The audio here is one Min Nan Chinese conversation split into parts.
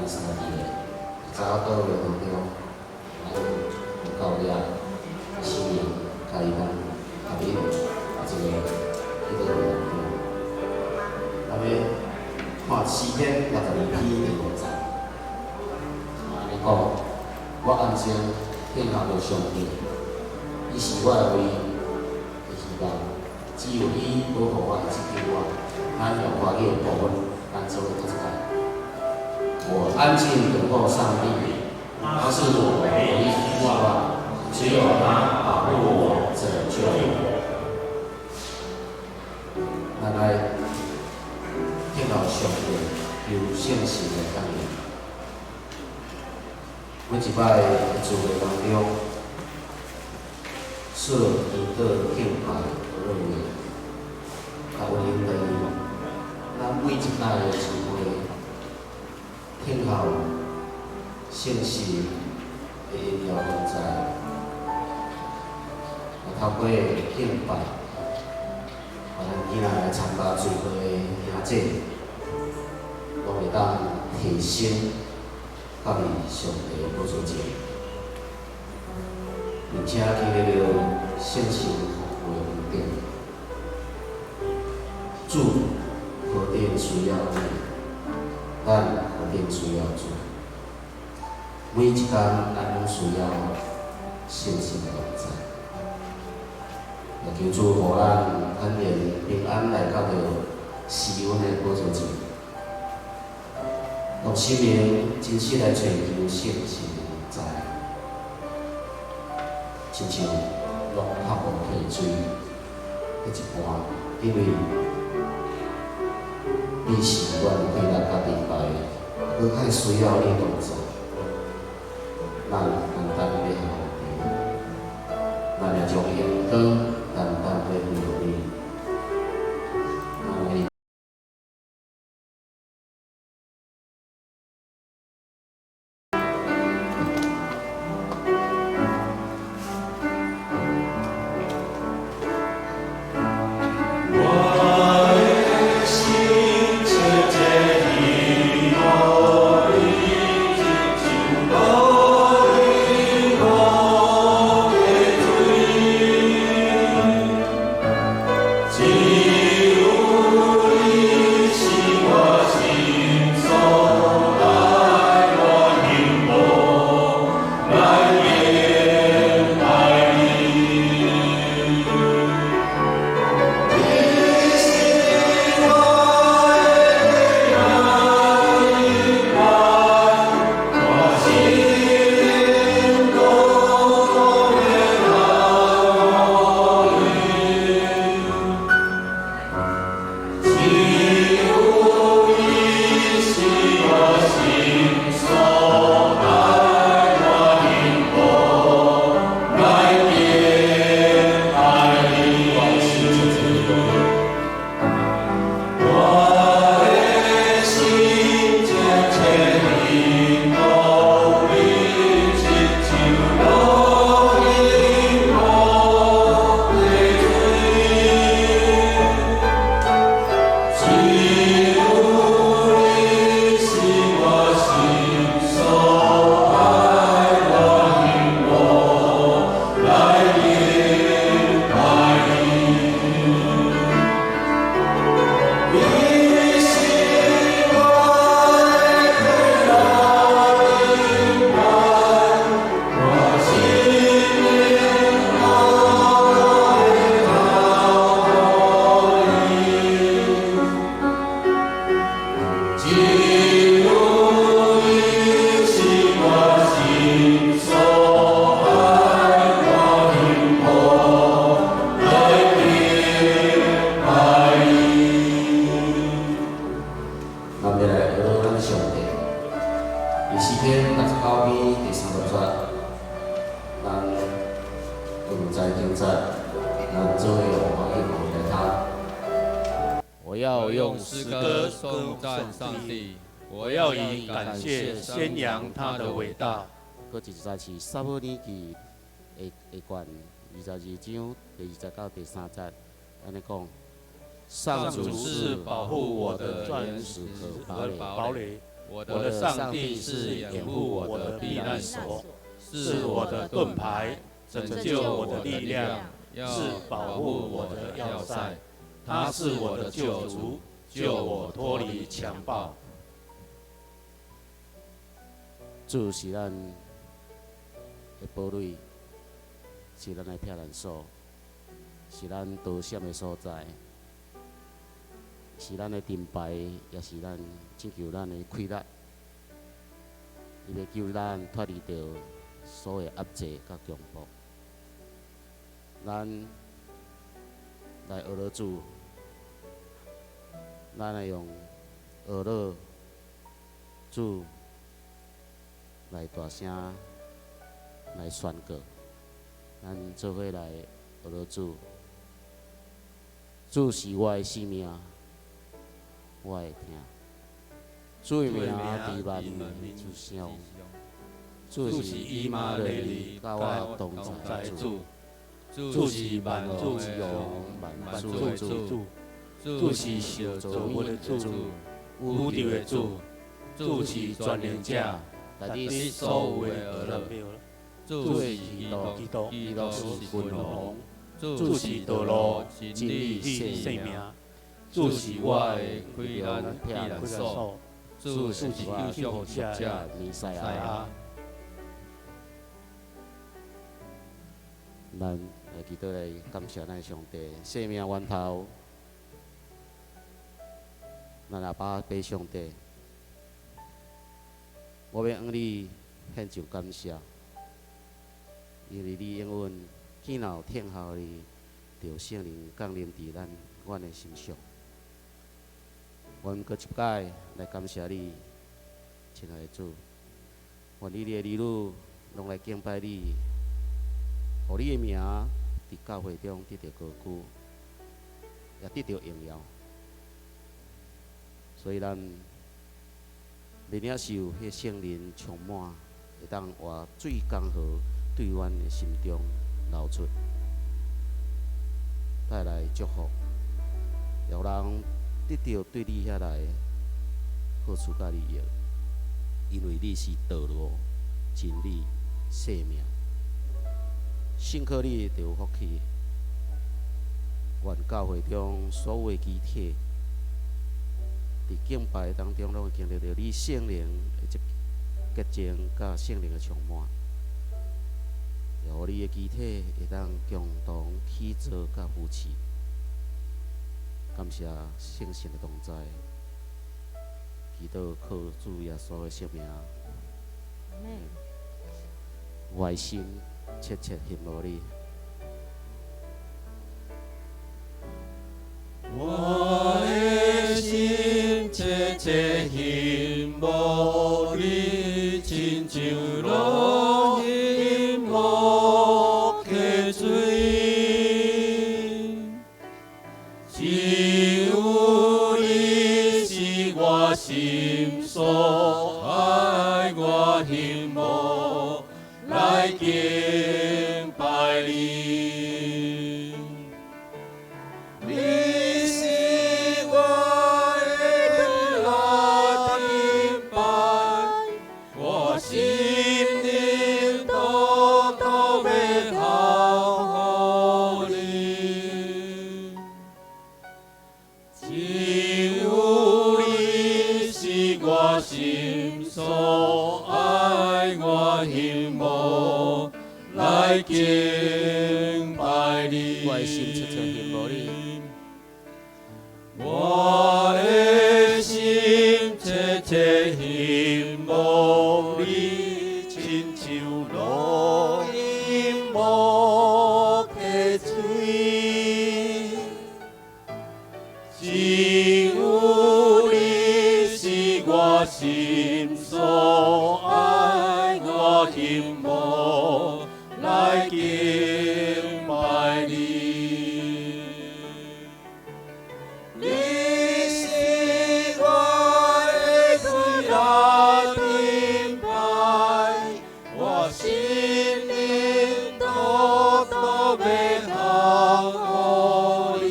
三字的，早倒落当中，咱有到遐，圣灵共伊咱合一，一个彼个当中。咱欲看诗篇62篇第5节，按呢讲，我安静等候著上帝，伊是我的唯一的希望，只有伊保護我，拯救我。咱用華語的部分，咱做伙讀一擺。我安靜等候上帝，他是我唯一希望，只有他保護我，拯救我。咱來聽到上帝求聖神的降臨。每一擺的聚會當中，設祈禱敬拜和樂園，甲溫馨第二，咱每一擺的聚會，聽候聖神的榮耀同在，來透過敬拜，予咱囝來參加聚會的兄姐，攏會當提升到佇上帝寶座前，並且經歷了聖神豐富的恩典。主何等需要你，咱何等需要主。每一工，咱攏需要聖神的同在。也求主予咱坦然平安來到著施恩的寶座前，用心靈真實來尋求聖神的同在，親像攏較無溪水彼一般，因為你是阮氣力佮盾牌，閣較需要你同在。咱單單欲降服你，咱也將榮光單單欲歸予你。咱來。咱欲來學咱上帝，佇詩篇69篇第30節，咱有在經節，咱做伙用方言來讀。我要用詩歌頌讚上帝，我要以感謝宣揚他的偉大。閣一節是撒母耳記下下卷22章第2節到第3節，按呢講。上主是保護我的磐石和堡壘，我的上帝是掩護我的避難所，是我的盾牌，拯救我的力量，是保護我的要塞。他是我的救主，救我脫離強暴。主是咱的堡壘，是咱的避難所，是咱逃險的所在。是咱的盾牌，也是咱拯救咱的氣力。伊欲救咱脫離著所有壓制佮強暴。咱來學樂主，咱來用學樂主來大聲來宣告。咱做伙來學樂主，主是我的性命。我會聽，主的名佇萬民之上，主是以馬內利，佮我同在的主，主是萬主之王，萬主主的主，主，主是受造物的主，宇宙的主，主是全能者，來你所有的樂。主是基督，基督是君王，主是道路、真理、生命，主是我的避難所，主是救贖者彌賽亞。咱來祈禱來感謝咱上帝，生命源頭，咱阿爸父上帝，我欲向你獻上感謝，因為你永遠見老聽候你，著聖靈降臨佇阮的心上。阮閣一擺來感謝你，親愛的主，願你的兒女攏來敬拜你，予你的名佇教會中得著高舉，也得著榮耀。所以咱欲領受彼聖靈充滿，會當活水江河對阮的心中流出，帶來祝福，予人得著對你遐來好處佮利益，因為你是道路、真理、生命，信靠你就有福氣。願教會中所有的肢體，佇敬拜當中，攏會經歷著你聖靈的潔淨，佮聖靈的充滿，予你的肢體會當共同起造佮扶持。感謝聖神的同在，祈禱靠主耶穌的聖名。我的心切切羨慕你。我的心切切羨慕你，親像落欣慕溪水。只有你是我心所愛，我欣慕來敬拜你。你是我的快樂盾牌，我心靈獨獨欲降予你。只有你是我心所愛，我欣慕來敬拜你。我的心切切羨慕你。我的心切切羨慕你，親像落欣慕溪水。只有你是我心所愛，我欣慕來敬拜你。你是我的快樂盾牌，我心靈獨獨欲降予你。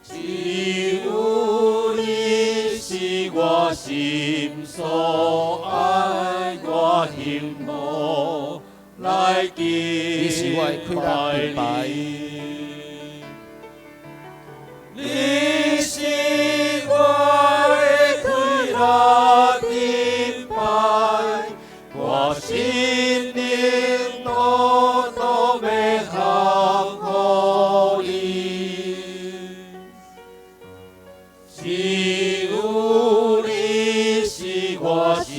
只有你是我心所愛，我欣慕來敬你是我的快樂盾牌。你是我的快樂盾牌，我心靈獨獨欲降予你。只有你是我心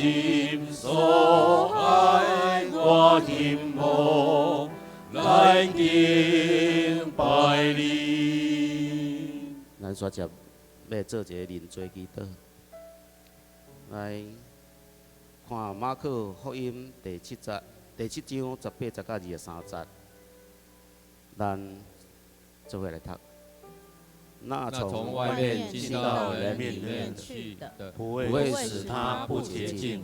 所愛，我欣慕來敬拜你。咱煞接欲做一个認罪祈禱，來看馬可福音第七章18節到23節，咱做伙來讀。那從外面進到人裡面去的，不會使他不潔淨，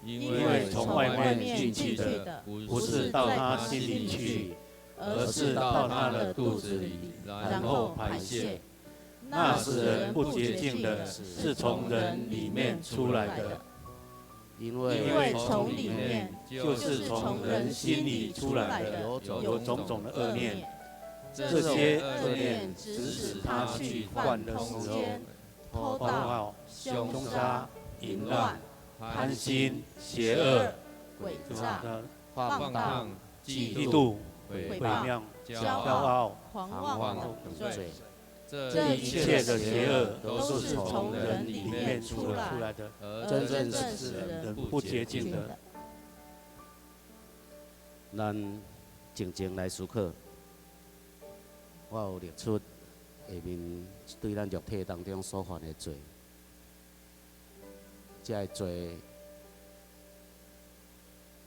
因為從外面進去的，不是到他心裡去，而是到他的肚子裡，然後排泄。那使人不潔淨的，是從人裡面出來的。因因為從裡面，就是從人心裡出來的，有種種的惡念。這些惡念指使他去犯的時候，偷盜、兇殺、淫亂、貪心、邪惡、詭詐、放蕩、嫉妒、毀謗、驕傲、狂妄等罪。這一切的邪惡都是從人裡面出來的，真正使人不潔淨的。咱靜靜來思考，我有列出下面對咱肉體當中所犯的罪，這个罪，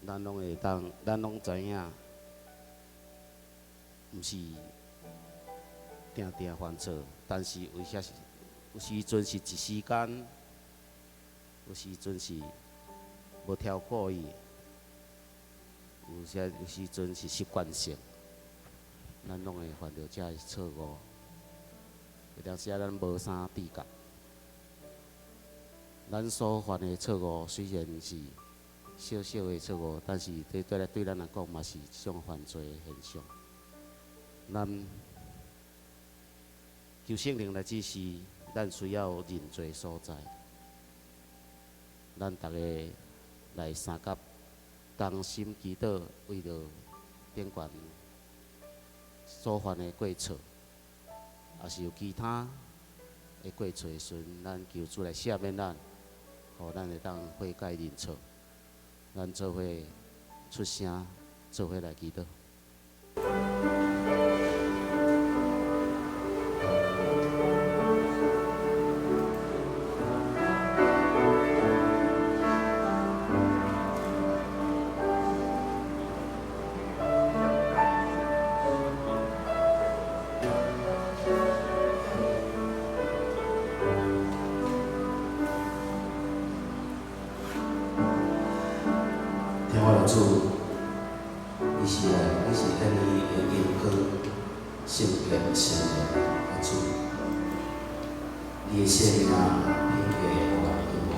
咱攏會當，咱攏知影，毋是定定犯錯，但是有些時有時陣是一時間，有時陣是無挑故意，有些有時陣是習慣性，咱攏會犯著這个錯誤。有當時仔咱無啥知覺，咱所犯的錯誤雖然是小小的錯誤，但是這對咱來講嘛是一種犯罪的現象。咱求聖靈來指示，咱需要認罪所在。咱逐家來相佮同心祈禱，為著頂懸所犯的過錯，抑是有其他的過錯的時陣，咱求主來赦免咱，予咱會當悔改認錯。咱做伙出聲，做伙來祈禱。聽我的主，你是愛，你是願意的榮光、聖潔、聖靈的主。你的生命品格予人仰慕。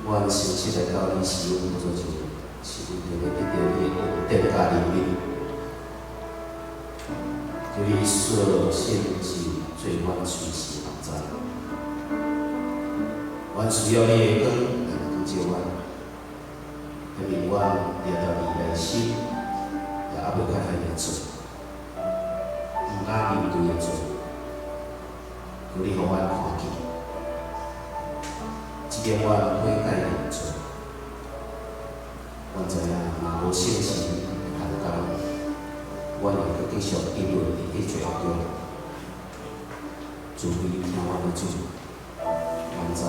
阮誠實來到你施恩寶座前，是為著欲得著你的恩典佮憐憫。求你赦聖是做阮隨時同在。阮需要你的光來光照阮。因為阮掠著你的心，也猶未較遐爾罪，毋敢面對的罪，求你予阮看見，這點阮悔改認罪。阮知影，若無聖神的同工，阮會閣繼續沉淪佇罪惡中。慈悲疼阮的主，阮知佇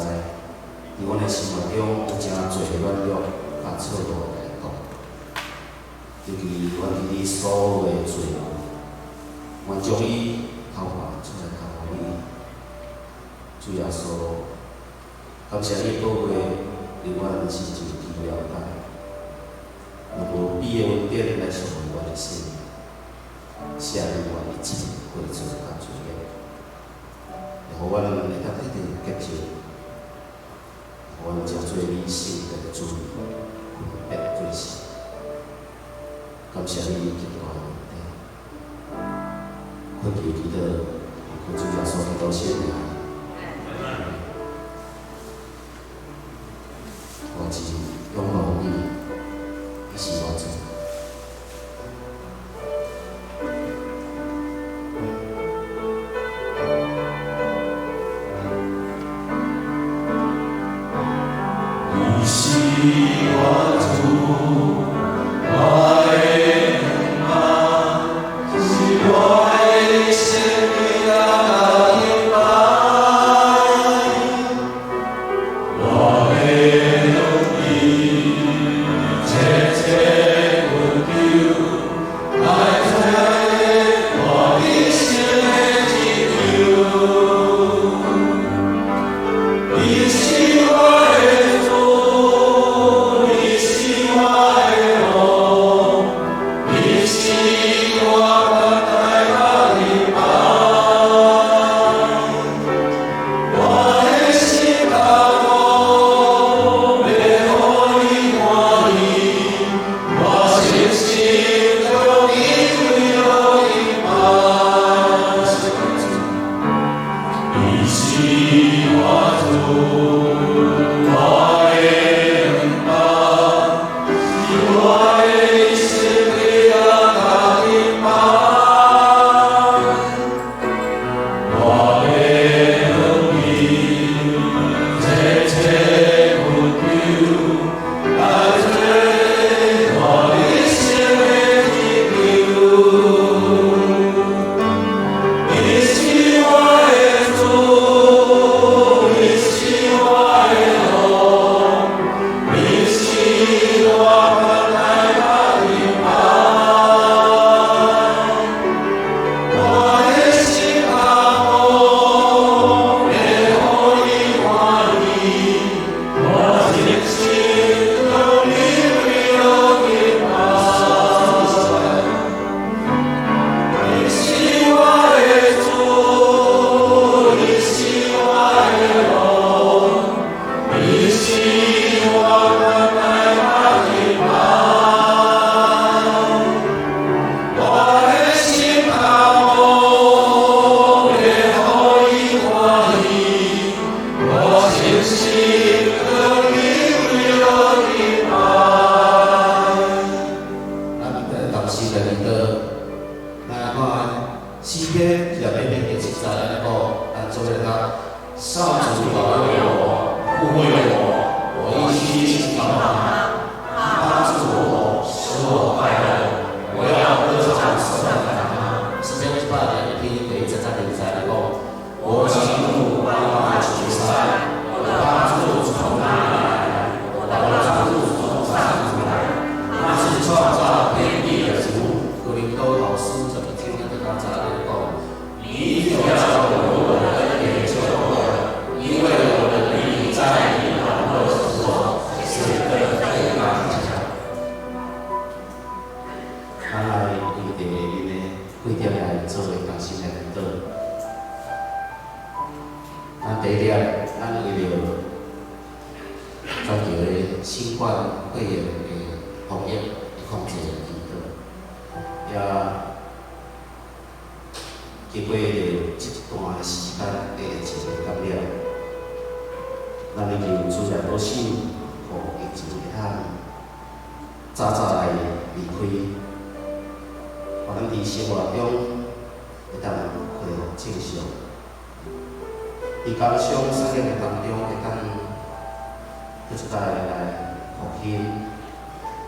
阮的生活中有誠濟的軟弱。佮錯誤來講，尤其阮佇你所有的罪惡，阮將伊交還出來交予你。主耶穌，感謝你寶血，令阮是真奇妙的。若無彼的恩典來贖回阮的生命，赦免阮一切過錯佮罪孽，予阮會當得著潔淨，予阮成做你聖潔的子民。分別做聖，感謝你極大的恩典，懇求祈禱，奉主耶穌基督聖名。我真仰望你，你是我主。你是我主，我的仰望，是我的生命啊，盾牌。我的勇气，切切恳求，来做我一生的依心放你为了的爱。咱同时来祈祷，咱来看诗篇28篇第7节，咱讲，咱做伙读：上主保佑我，护卫我，我一心依靠他，他帮助我，使我快乐。我要歌唱颂赞他。诗篇101篇第1节至第2节来讲，我极目观望群山，我的帮助从哪里来？我的帮助从上主来，他是创造天地的主。哥林多后书11章第9节来讲，你只要有我的恩典就够了，因为我的能力在你软弱的时候显得更刚强。咱来为着恁的几点来做个同心来祈祷。咱第一点，咱为著全球的新冠肺炎的防疫的控制来祈祷，也经过著這段時間的疫情的感染，咱要求主來保守，予疫情會當早早來離開，予咱佇生活中會當恢復正常。佇工商產業的當中，會當閣一擺來復興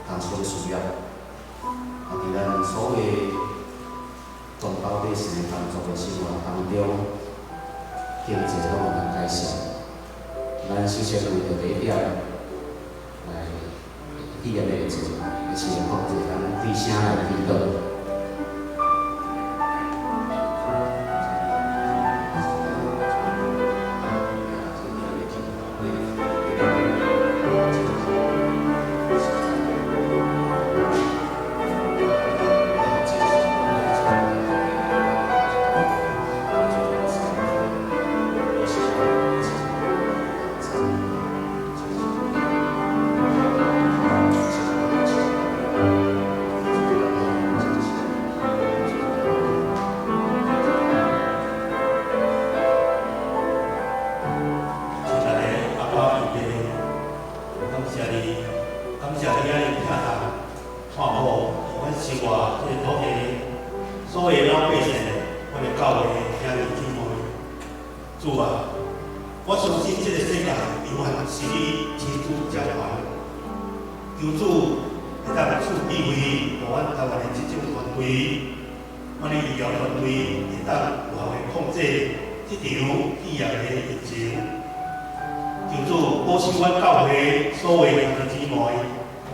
工商事業，啊，佇咱所有全島百姓的工作的生活當中，經濟攏會當改善。咱首先為著第一點來肺炎的疫情，也是控制，咱開聲來祈禱。亲爱的阿爸上帝，感谢你，感谢你爱疼痛看顾阮生活這个土地所有老百姓，阮的教會兄弟姊妹。主啊，我相信這個世界永遠是你親自掌管。求主會當賜機會，予阮台灣的執政團隊，阮的醫療團隊會當有效的控制這場肺炎的疫情。求主保守阮教會所有兄弟姊妹，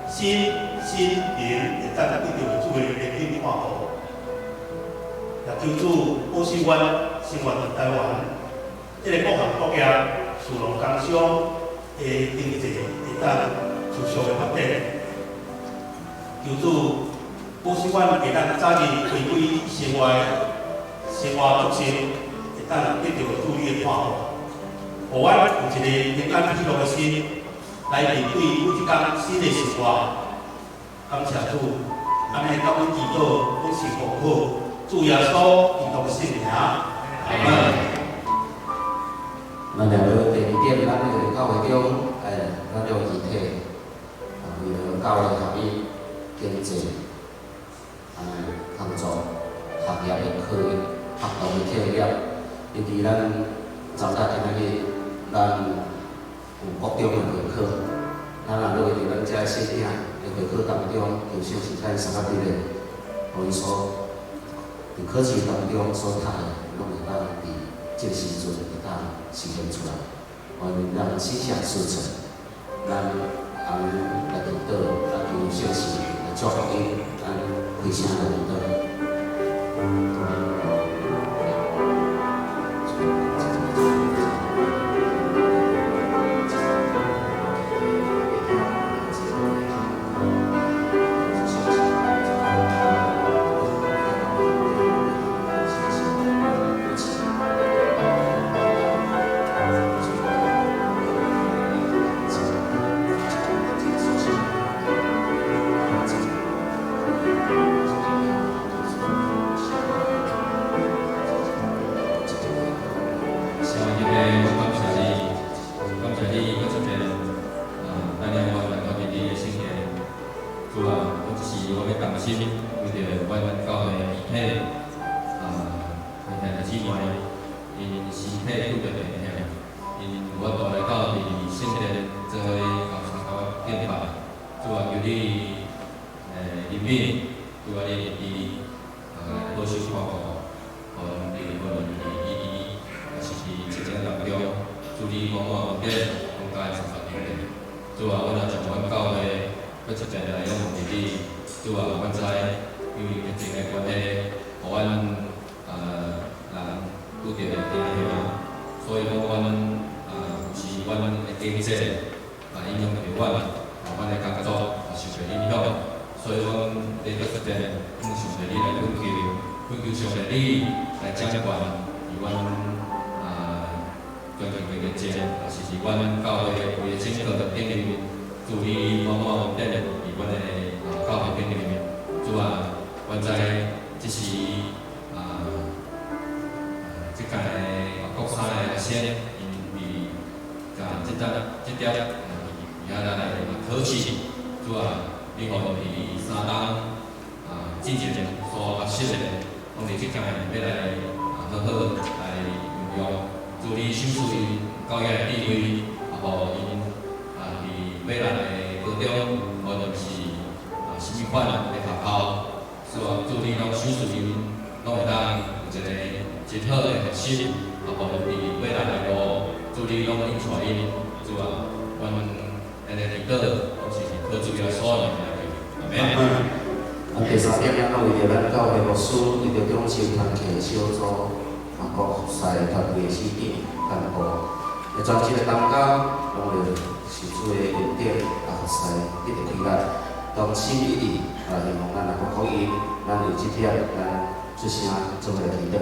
身心靈會當得著主的憐憫看顧。也求主保守阮生活佇台灣，這個各行各業、士農工商的經濟會當持續的發展。求主保守阮會當早日回歸生活作息，會當得著主你的看顧。予阮有一個平安喜樂的心，來面對每一工新的生活。感謝主，按呢感恩祈禱，攏是奉靠主耶穌基督的聖名。阿門。咱來到第二點，咱的教會中，咱用遺體，啊，為了教會合一、經濟，工作、學業的課學堂的課業，尤其咱昨昏今仔日，咱有國中的會考，咱若落去佇咱遮細囝的會考當中，求聖神甲𪜶相甲對咧，予𪜶所佇考試當中所讀的，攏會當佇這個時陣會當實現出來，願咱心想事成，咱通來祈禱，來求聖神來祝福𪜶，咱開聲來祈禱。心，為著阮教會體兄弟姊妹，𪜶身體拄著病痛，𪜶無法度來到佇聖殿做伙共參加敬拜。主啊，求你憐憫，主啊，你伫保守看顧，予𪜶無論佇醫院，抑是佇疫情當中，主你滿滿恩典，攏共𪜶相相應。主啊，阮也將阮教會閣一遍來仰望佇你。主啊，阮知因為疫情的關係，予阮人拄著驚嚇，所以講阮有時阮的經濟也影響著阮，阮的工作也受著影響，所以阮咧閣一遍向上帝你來懇求，懇求上帝你來掌權，佇阮全球的疫情，也是佇阮教會規个整個頂面，主你滿滿恩典佇阮的教會頂面。主啊，阮知這是這屆國三的學生，𪜶佇共這點這點佇遐來考試，主啊，你予𪜶佇三冬進前所學習的，攏佇這屆欲來好好來運用。主你賞賜𪜶教養的智慧，予𪜶佇未來的高中，無論是啥物款的學校，主啊，主你攏賞賜𪜶，攏會當有一個真好的學習，予𪜶佇未來的路，主你攏引帶𪜶。主啊，阮按呢祈禱，攏是靠主耶穌的名來求，阿門。第三點，咱為著咱教會牧師，為著中心團契小組，國際團隊的市長幹部，全職的同工，攏會受主的恩典，服侍得著起來，同心一意，希望咱來福音，咱為這點，咱出聲做伙來祈禱。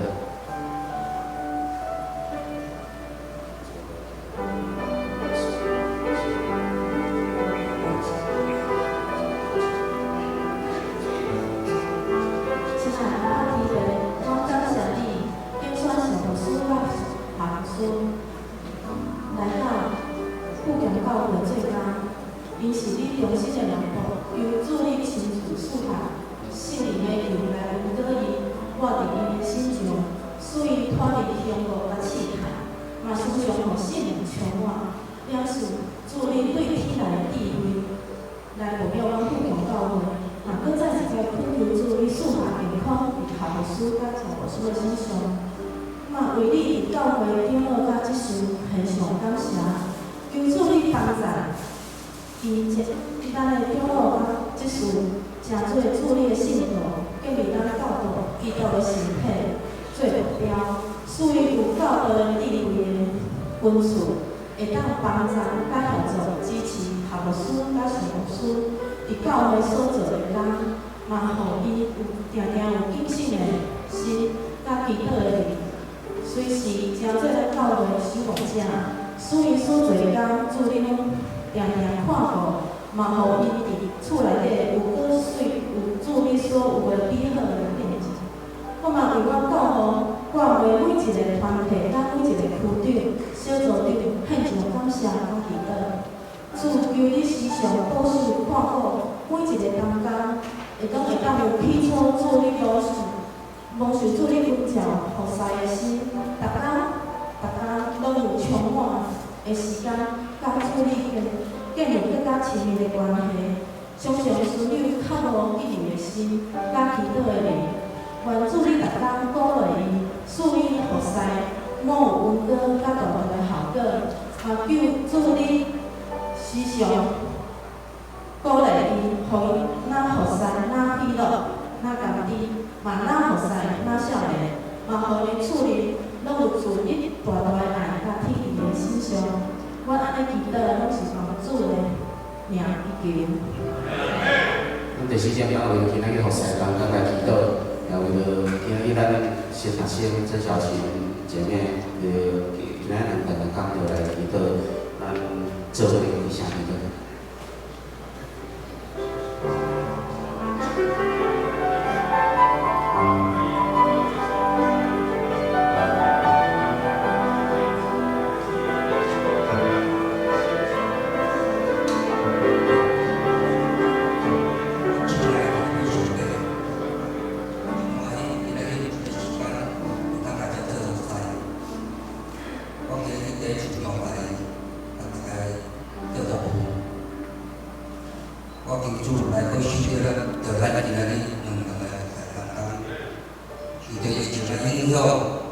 第四點，咱為今仔日服侍同工來祈禱，也為著今仔日咱新學生曾小琴姐妹，今仔日咱同工就來祈禱，咱做伙一起祈禱。親愛的上帝，我求主來保守著咱，著咱今仔日兩頓的同工，受著疫情的影響，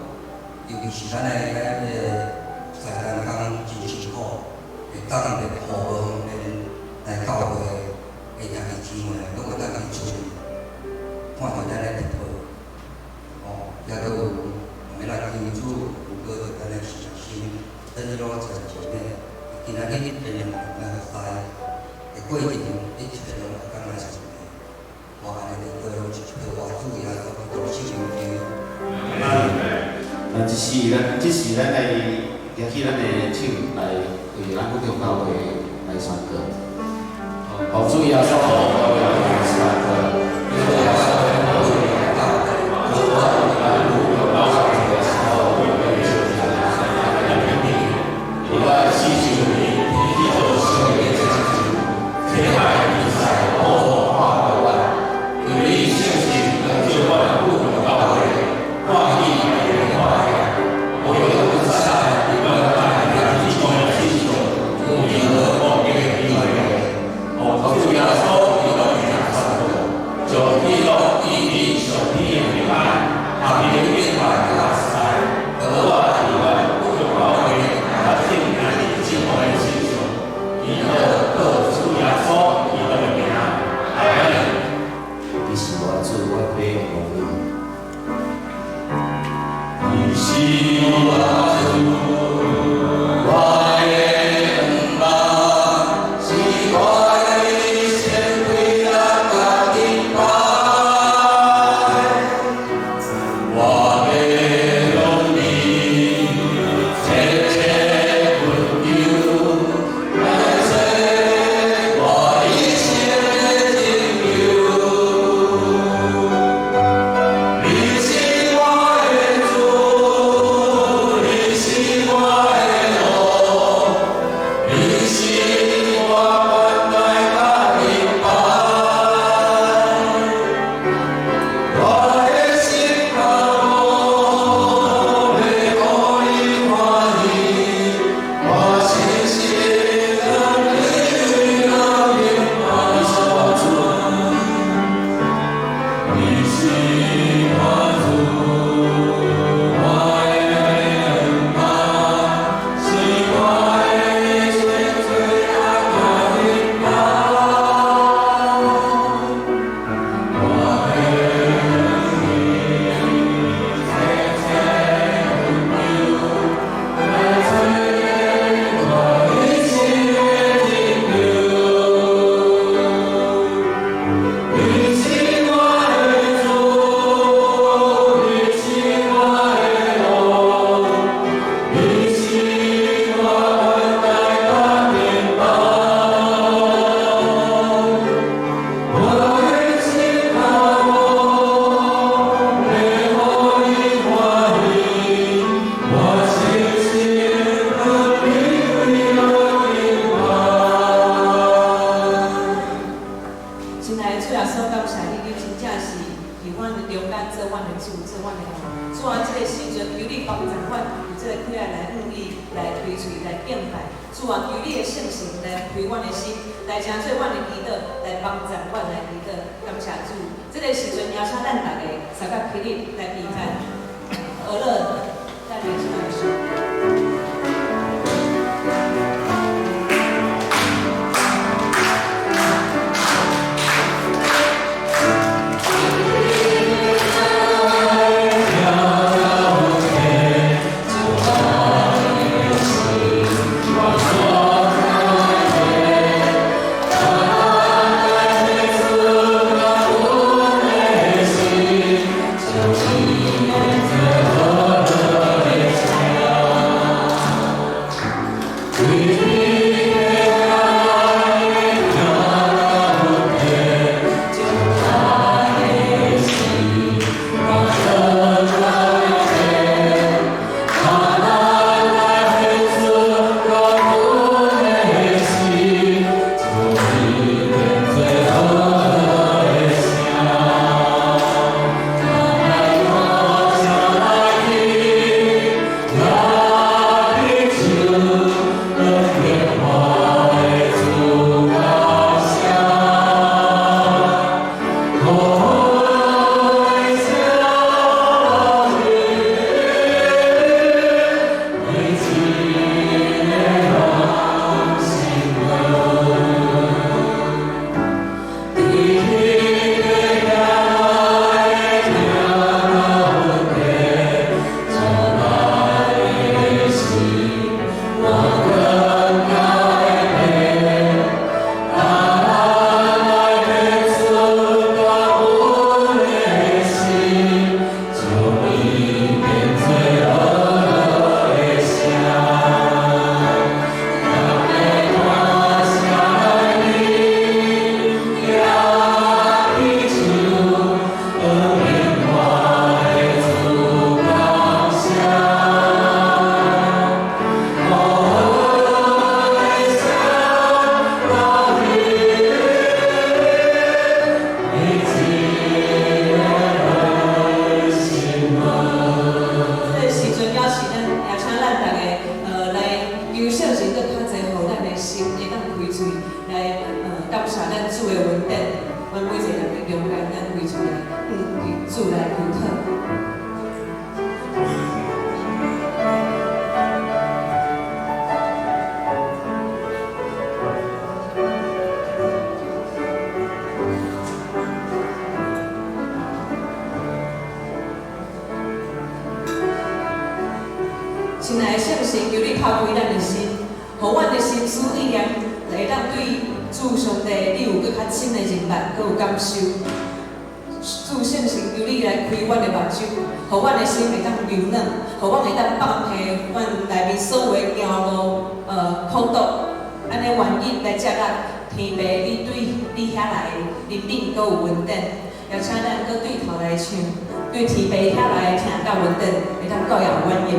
尤其是咱的咱的在同工真辛苦，會當來服務方面來教會的兄弟姊妹，攏會當去厝看著咱的突破，哦，也閣有我們來求主有閣咱的信心，咱攏在前面，今仔日變兩個在的過程，一切攏會當來順利。我按呢祈禱，是求我主耶穌基督聖名。咱這時，咱這時，咱來舉起咱的手來為咱福中教會來宣告。奉主耶穌來宣告。你是我的主，我必用榮你。你是我主，我的向望，是我的先歸咱家己拜。我欲向你切切懇求，來做我一生的拯救。你是我的主，你是我的王，你是我關愛佮盾牌。我的心渴慕，欲予你歡喜，我深深予你來明白。你是我主，你是我主，我的向望，是我的先追佮盾牌。我欲向你切切懇求，來做我一生的拯救。你是我的主，你是我的王，你是我關愛佮盾牌。我的心渴慕，欲予你歡喜，我深深予你來明白。親愛的主耶穌，感謝你，你真正是佇阮的中間做阮的主，做阮的王。主啊，這個時陣求你幫助阮，有這個起來來向你來開喙來敬拜。主啊，求你的聖神來開阮的心，來成做阮的祈禱，來幫助阮來祈禱。感謝主，這個時陣邀請咱大家三甲起立來比讚，俄勒帶領唱一首。我咱主的恩典，阮每一个人的中間，咱為主來，主來求討。親愛的聖神，求你透開咱的心，予阮的心思意念，來當對主上帝，你有閣較深的認捌，閣有感受。主聖神，求你來開阮的目睭，予阮的心會當柔軟，予阮會當放下阮內面所有的驕傲、苦毒，按呢願意來接納天父你對你遐來的憐憫，閣有恩典。邀請咱閣對頭來唱，對天父遐來的疼佮恩典，會當夠有反應。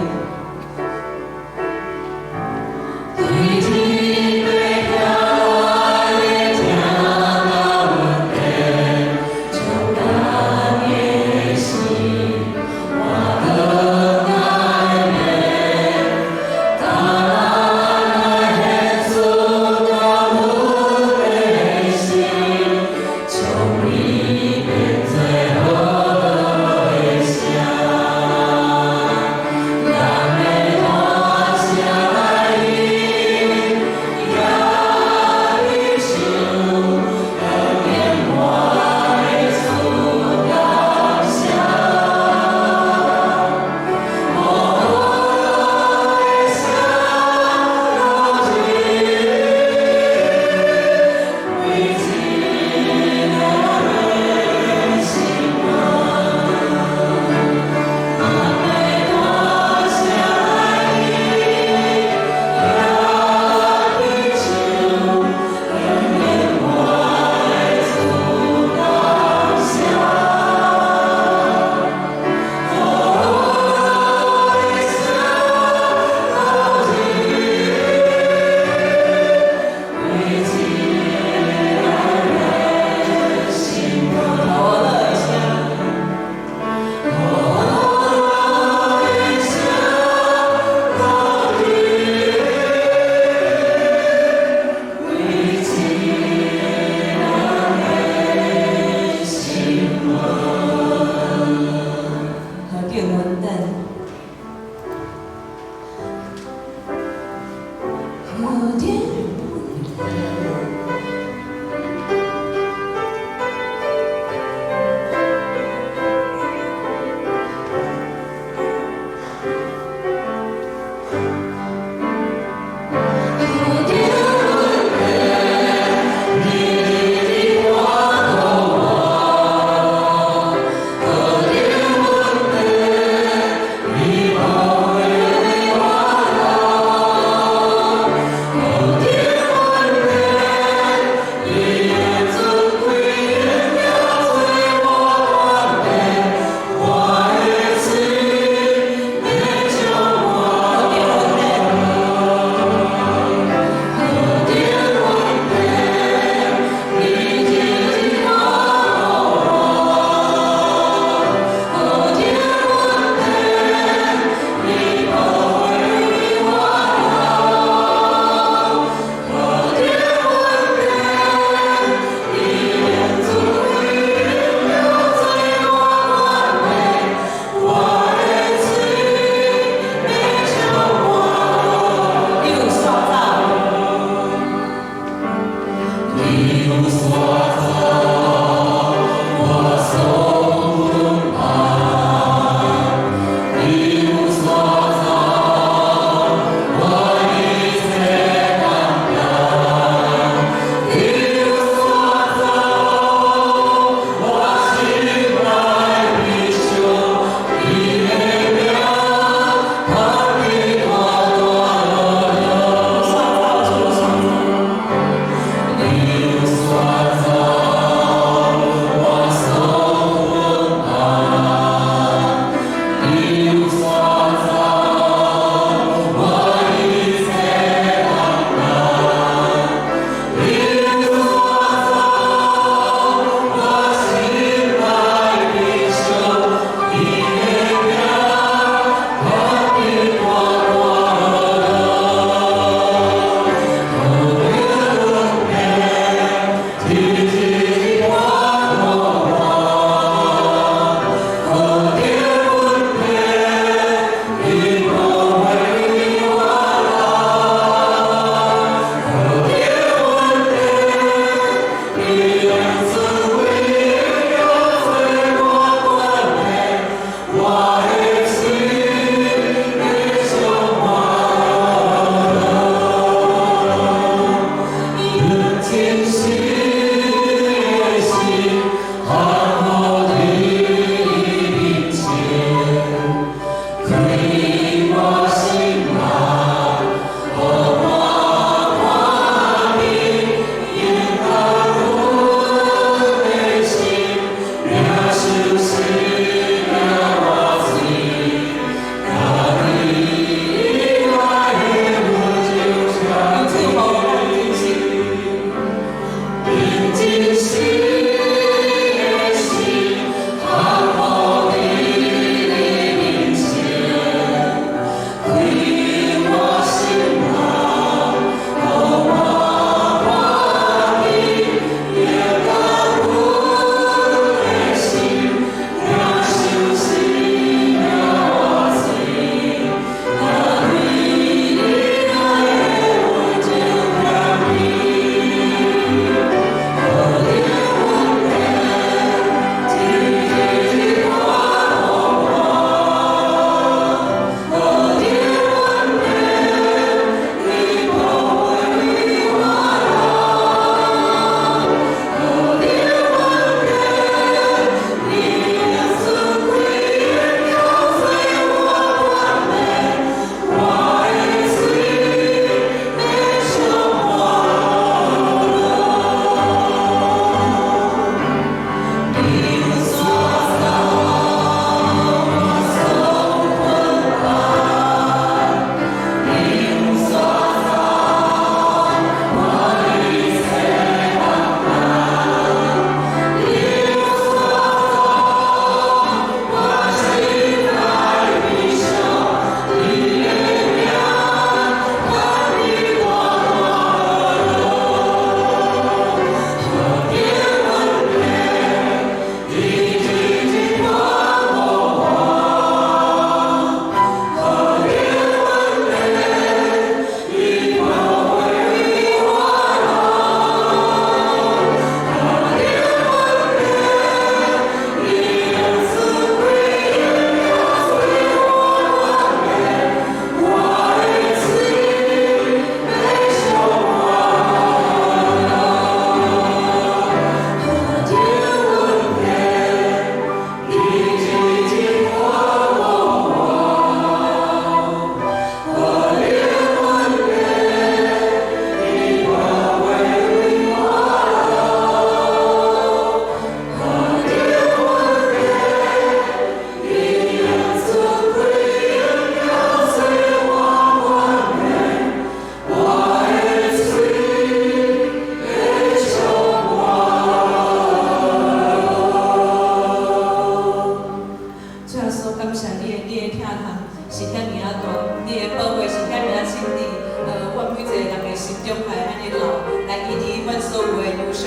你有所在。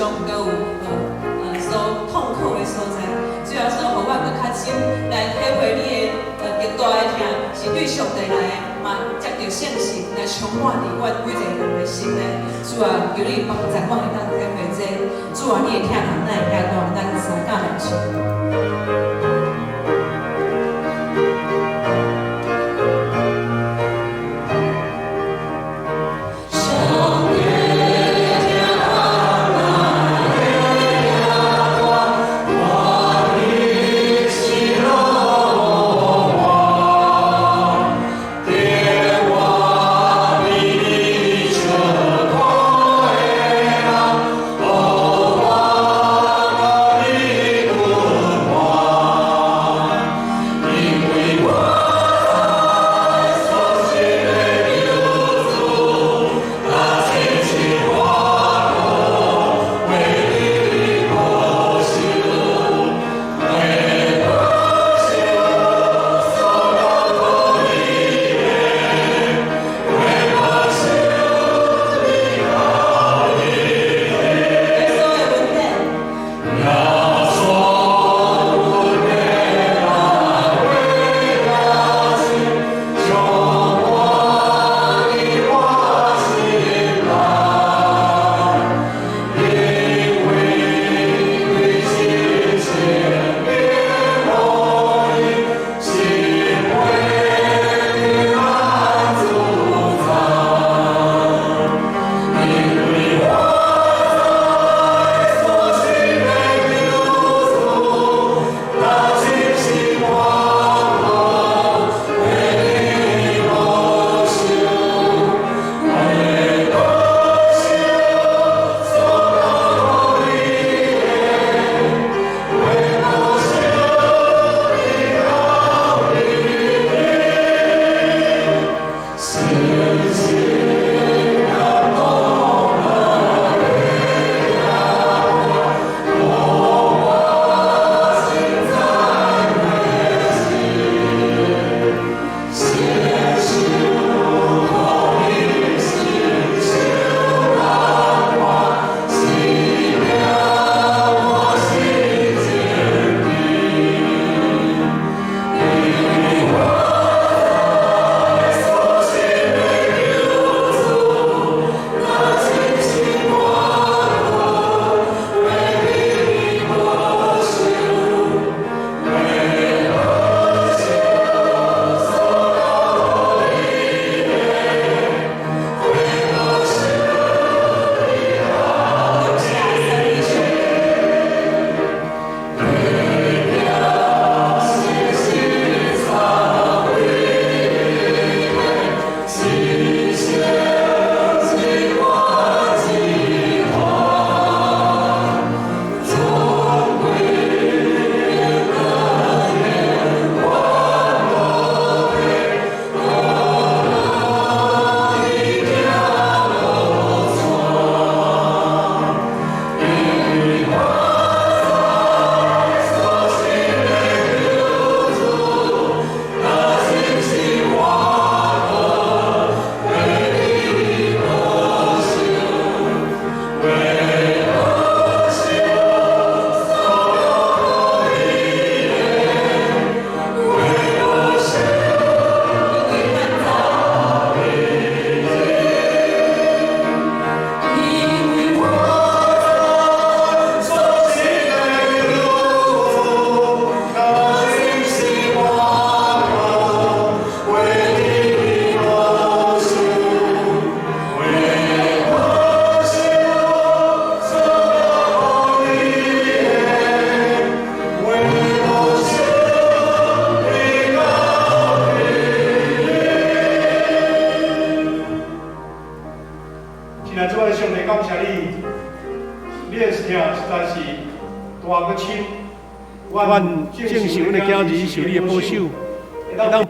傷，閣有所痛苦的所在。主耶穌，予阮閣較深來體會你的極大的疼，是對上帝來的，嘛藉著聖神來充滿佇阮每一个人的心內。主啊，求你幫助阮會當體會這個。主啊，你的疼痛哪會遐大？咱三甲來唱。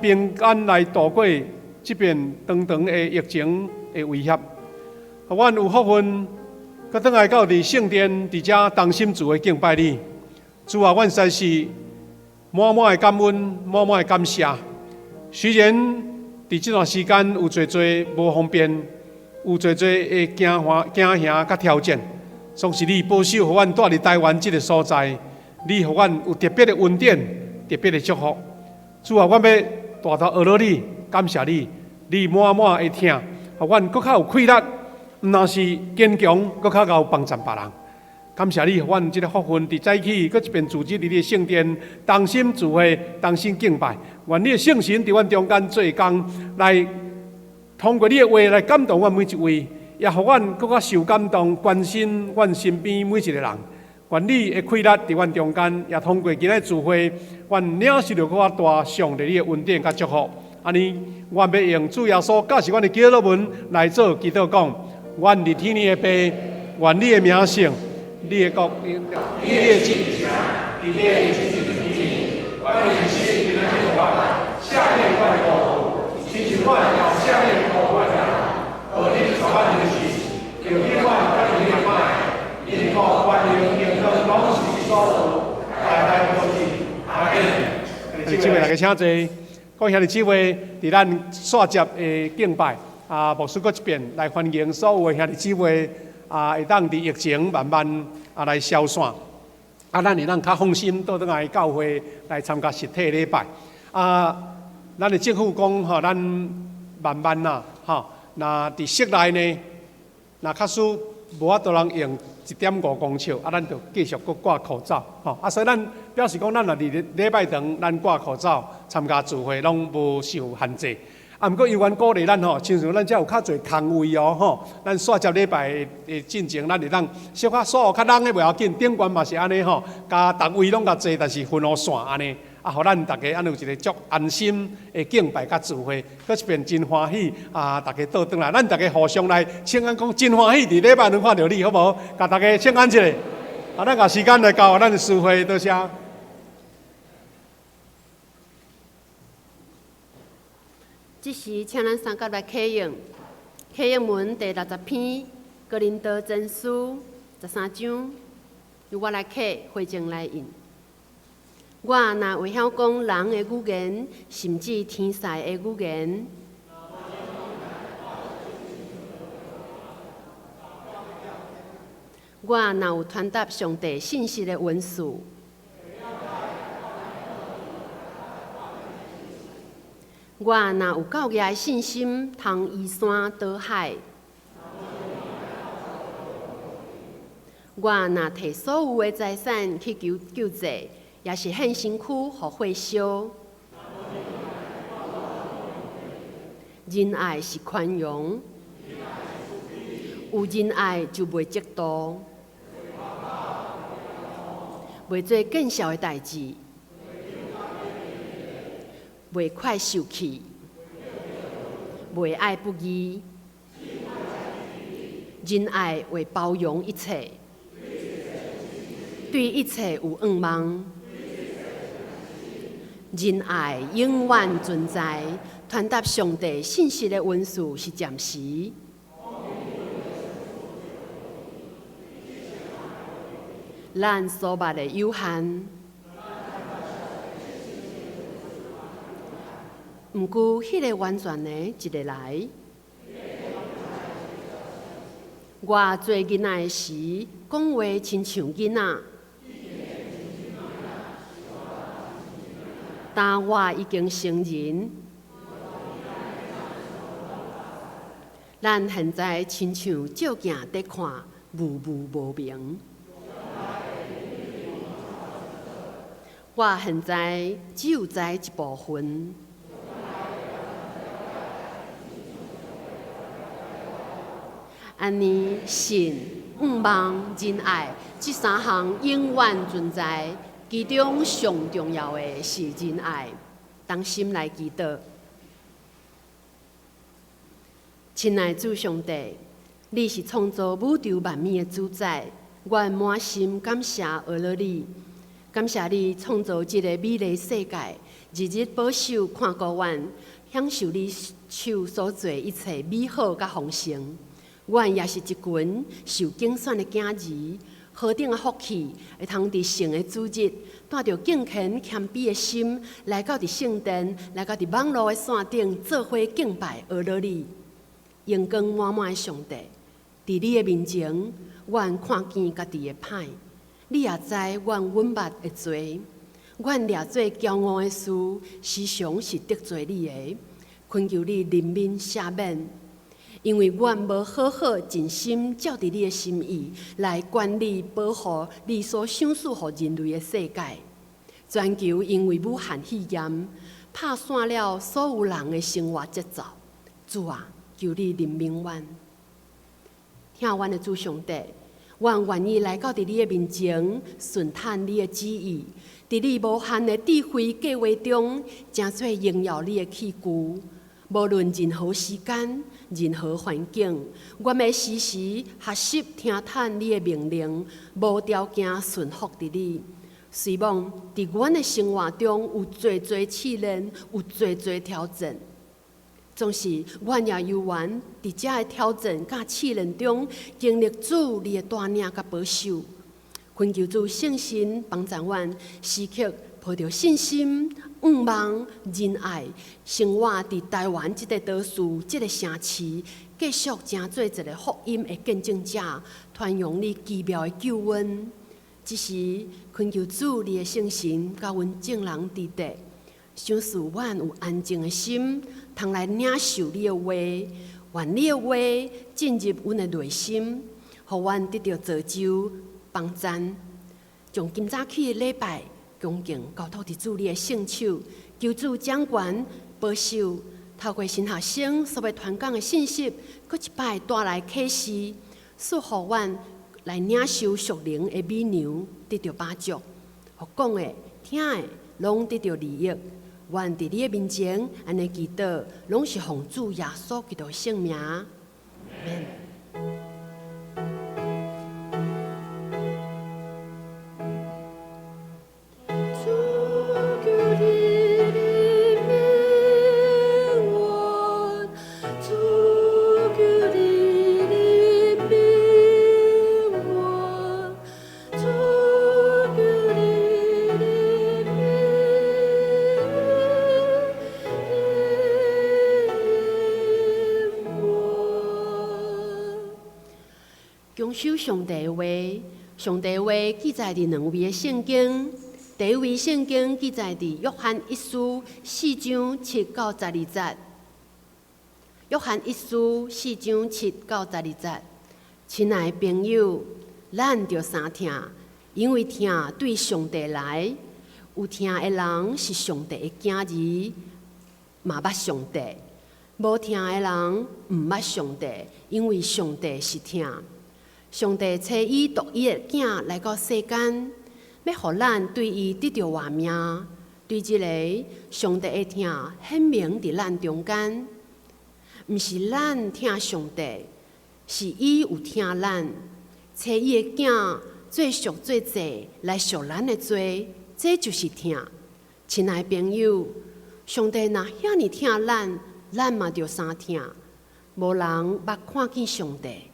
平安來度過這遍長長的疫情的威脅，予阮有福分，閣轉來到佇聖殿，佇遮同心主的敬拜你。主啊，阮實在是滿滿的感恩，滿滿的感謝。雖然佇這段時間有濟濟無方便，有濟濟的驚惶、驚嚇佮挑戰，总是你保守，予阮蹛佇台灣這个所在，你予阮有特別的恩典、特別的祝福。主啊，阮欲大頭阿羅你，感謝你，你滿滿的疼，予阮閣較有氣力，毋但是堅強，閣較𠢕幫贊別人。感謝你，予阮這个福分，佇早起閣一遍組織佇你的聖殿，同心聚會，同心敬拜。願你的聖神佇阮中間做工，來通過你的話來感動阮每一位。也予阮閣較受感動，關心阮身邊每一個人。願你的氣力佇阮中間，也通過今仔聚會，阮領受著閣較大上帝你的恩典佮祝福。按呢，阮欲用主耶穌教示阮的祈禱文來做祈禱，講：阮佇天的父，願你的名聖，你的國，你的旨意，佇地親像佇天。阮的飲食今仔日予阮，赦免阮的過錯，親像阮也赦免過阮的人。無你帶阮入試，救阮脫離歹，因國權榮榮光攏是你所有，代代無盡。阿們。姊妹大家請坐。各位兄弟姊妹，佇咱煞節的敬拜，啊，牧師閣一遍來歡迎所有的兄弟姊妹，啊，會當佇疫情慢慢啊來消散，啊，咱會當較放心倒轉來教會來參加實體禮拜。啊，咱的政府講吼，咱慢慢啊，吼。若佇室內呢，若假使無法度人用1.5公尺，啊，咱就繼續閣掛口罩，吼。啊，所以咱表示講，咱若佇禮拜堂，咱掛口罩參加聚會，攏無受限制。啊，毋過猶原鼓勵咱吼，親像咱遮有較濟空位哦，吼。咱煞節禮拜的進前，咱會當小可煞較櫳的袂要緊，頂懸嘛是按呢吼，共逐位攏共坐，但是分予線按呢。啊，予咱逐家按呢有一个足安心的敬拜佮聚會，閣一遍真歡喜啊！逐家倒轉來，咱逐家互相來請安講，真歡喜佇禮拜兩看著你，好無？共逐家請安一下。啊，咱共時間來交予咱的司會，多謝。這時，請咱三甲來啟應，啟應文第60篇，哥林多前書13章，由我來啟，會眾來應。我若會曉講人的語言，甚至天使的語言，我若有傳達上帝信息的恩賜，我若有夠額的信心，通移山倒海，我若提所有的財產去求救濟，也是獻身軀予火燒。仁愛是寬容，有仁愛就袂嫉妒，袂做見笑的代誌，袂快受氣，袂愛不義。仁愛會包容一切，對一切有向望。仁愛永遠存在，傳達上帝信息的恩賜是暫時。咱所捌的有限，毋過彼个完全的一个來。我做囡仔的時，講話親像囡仔。但我已經成人，咱現在親像照鏡佇看，霧霧無明。我現在只有知一部分。按呢，信、向望、仁愛這三項永遠存在。其中上重要的是仁愛，同心來祈禱。親愛主上帝，你是創造宇宙萬物的主宰，阮滿心感謝阿羅你，感謝你創造這個美麗世界，日日保守看顧阮，享受你手所做一切美好佮豐盛。阮也是一群受揀選的囝兒。何等的福氣，會通佇聖的主日，帶著敬虔謙卑的心，來到佇聖殿，來到佇網路的線頂，做伙敬拜阿羅你，榮光滿滿的上帝，佇你的面前，阮看見家己的歹，你也知阮阮捌的罪，阮掠做驕傲的事，時常是得罪你的。懇求你憐憫赦免，因為阮無好好盡心照佇你的心意來管理保護你所賞賜予人類的世界。全球因為武漢肺炎，拍散了所有人的生活節奏。主啊，求你憐憫阮，疼阮的主上帝，阮願意來到佇你的面前，順探你的旨意，佇你無限的智慧計劃中，成做榮耀你的器具。無論任何時間、任何環境，阮欲時時學習聽探你的命令，無條件順服佇你。雖罔佇阮的生活中有濟濟試煉，有濟濟挑戰，總是阮也猶原佇遮的挑戰佮試煉中，經歷主你的帶領佮保守。懇求主聖神幫助阮，時刻抱著信心、向望、仁愛，生活佇台灣這個都市、這個城市，繼續成做一個福音的見證者，傳揚你奇妙的救恩。這時，懇求主你的聖神佮阮眾人佇底，賞賜阮有安靜的心，通來領受你的話，願你的話進入阮的內心，予阮得著造就幫贊。將今早起的禮拜恭敬交託佇主你的聖手，求主掌權保守，透過神學生所欲傳講的信息，閣一擺帶來啟示，賜予阮來領受屬靈的美糧，得著飽足，予講的、聽的，攏得著利益。願佇你的面前，按呢祈禱，攏是奉主耶穌基督聖名。阿們。主求你憐憫我，主求你憐憫我，主求你憐憫我。恭守上帝的話，上帝的話記載佇兩位的聖經。第一位聖經記載佇約翰一書4章7到12節。約翰一書4章7到12節，親愛的朋友，咱著相疼，因為疼對上帝來，有疼的人是上帝的囝兒，嘛捌上帝；無疼的人毋捌上帝，因為上帝是疼。上帝差伊獨一的囝來到世間，欲予咱對伊得著活命。對這个上帝的疼顯明佇咱中間，毋是咱疼上帝，是伊有疼咱，差伊的囝做贖罪祭來贖咱的罪，這就是疼。親愛的朋友，上帝若遐爾疼咱，咱嘛著相疼。無人捌看見上帝，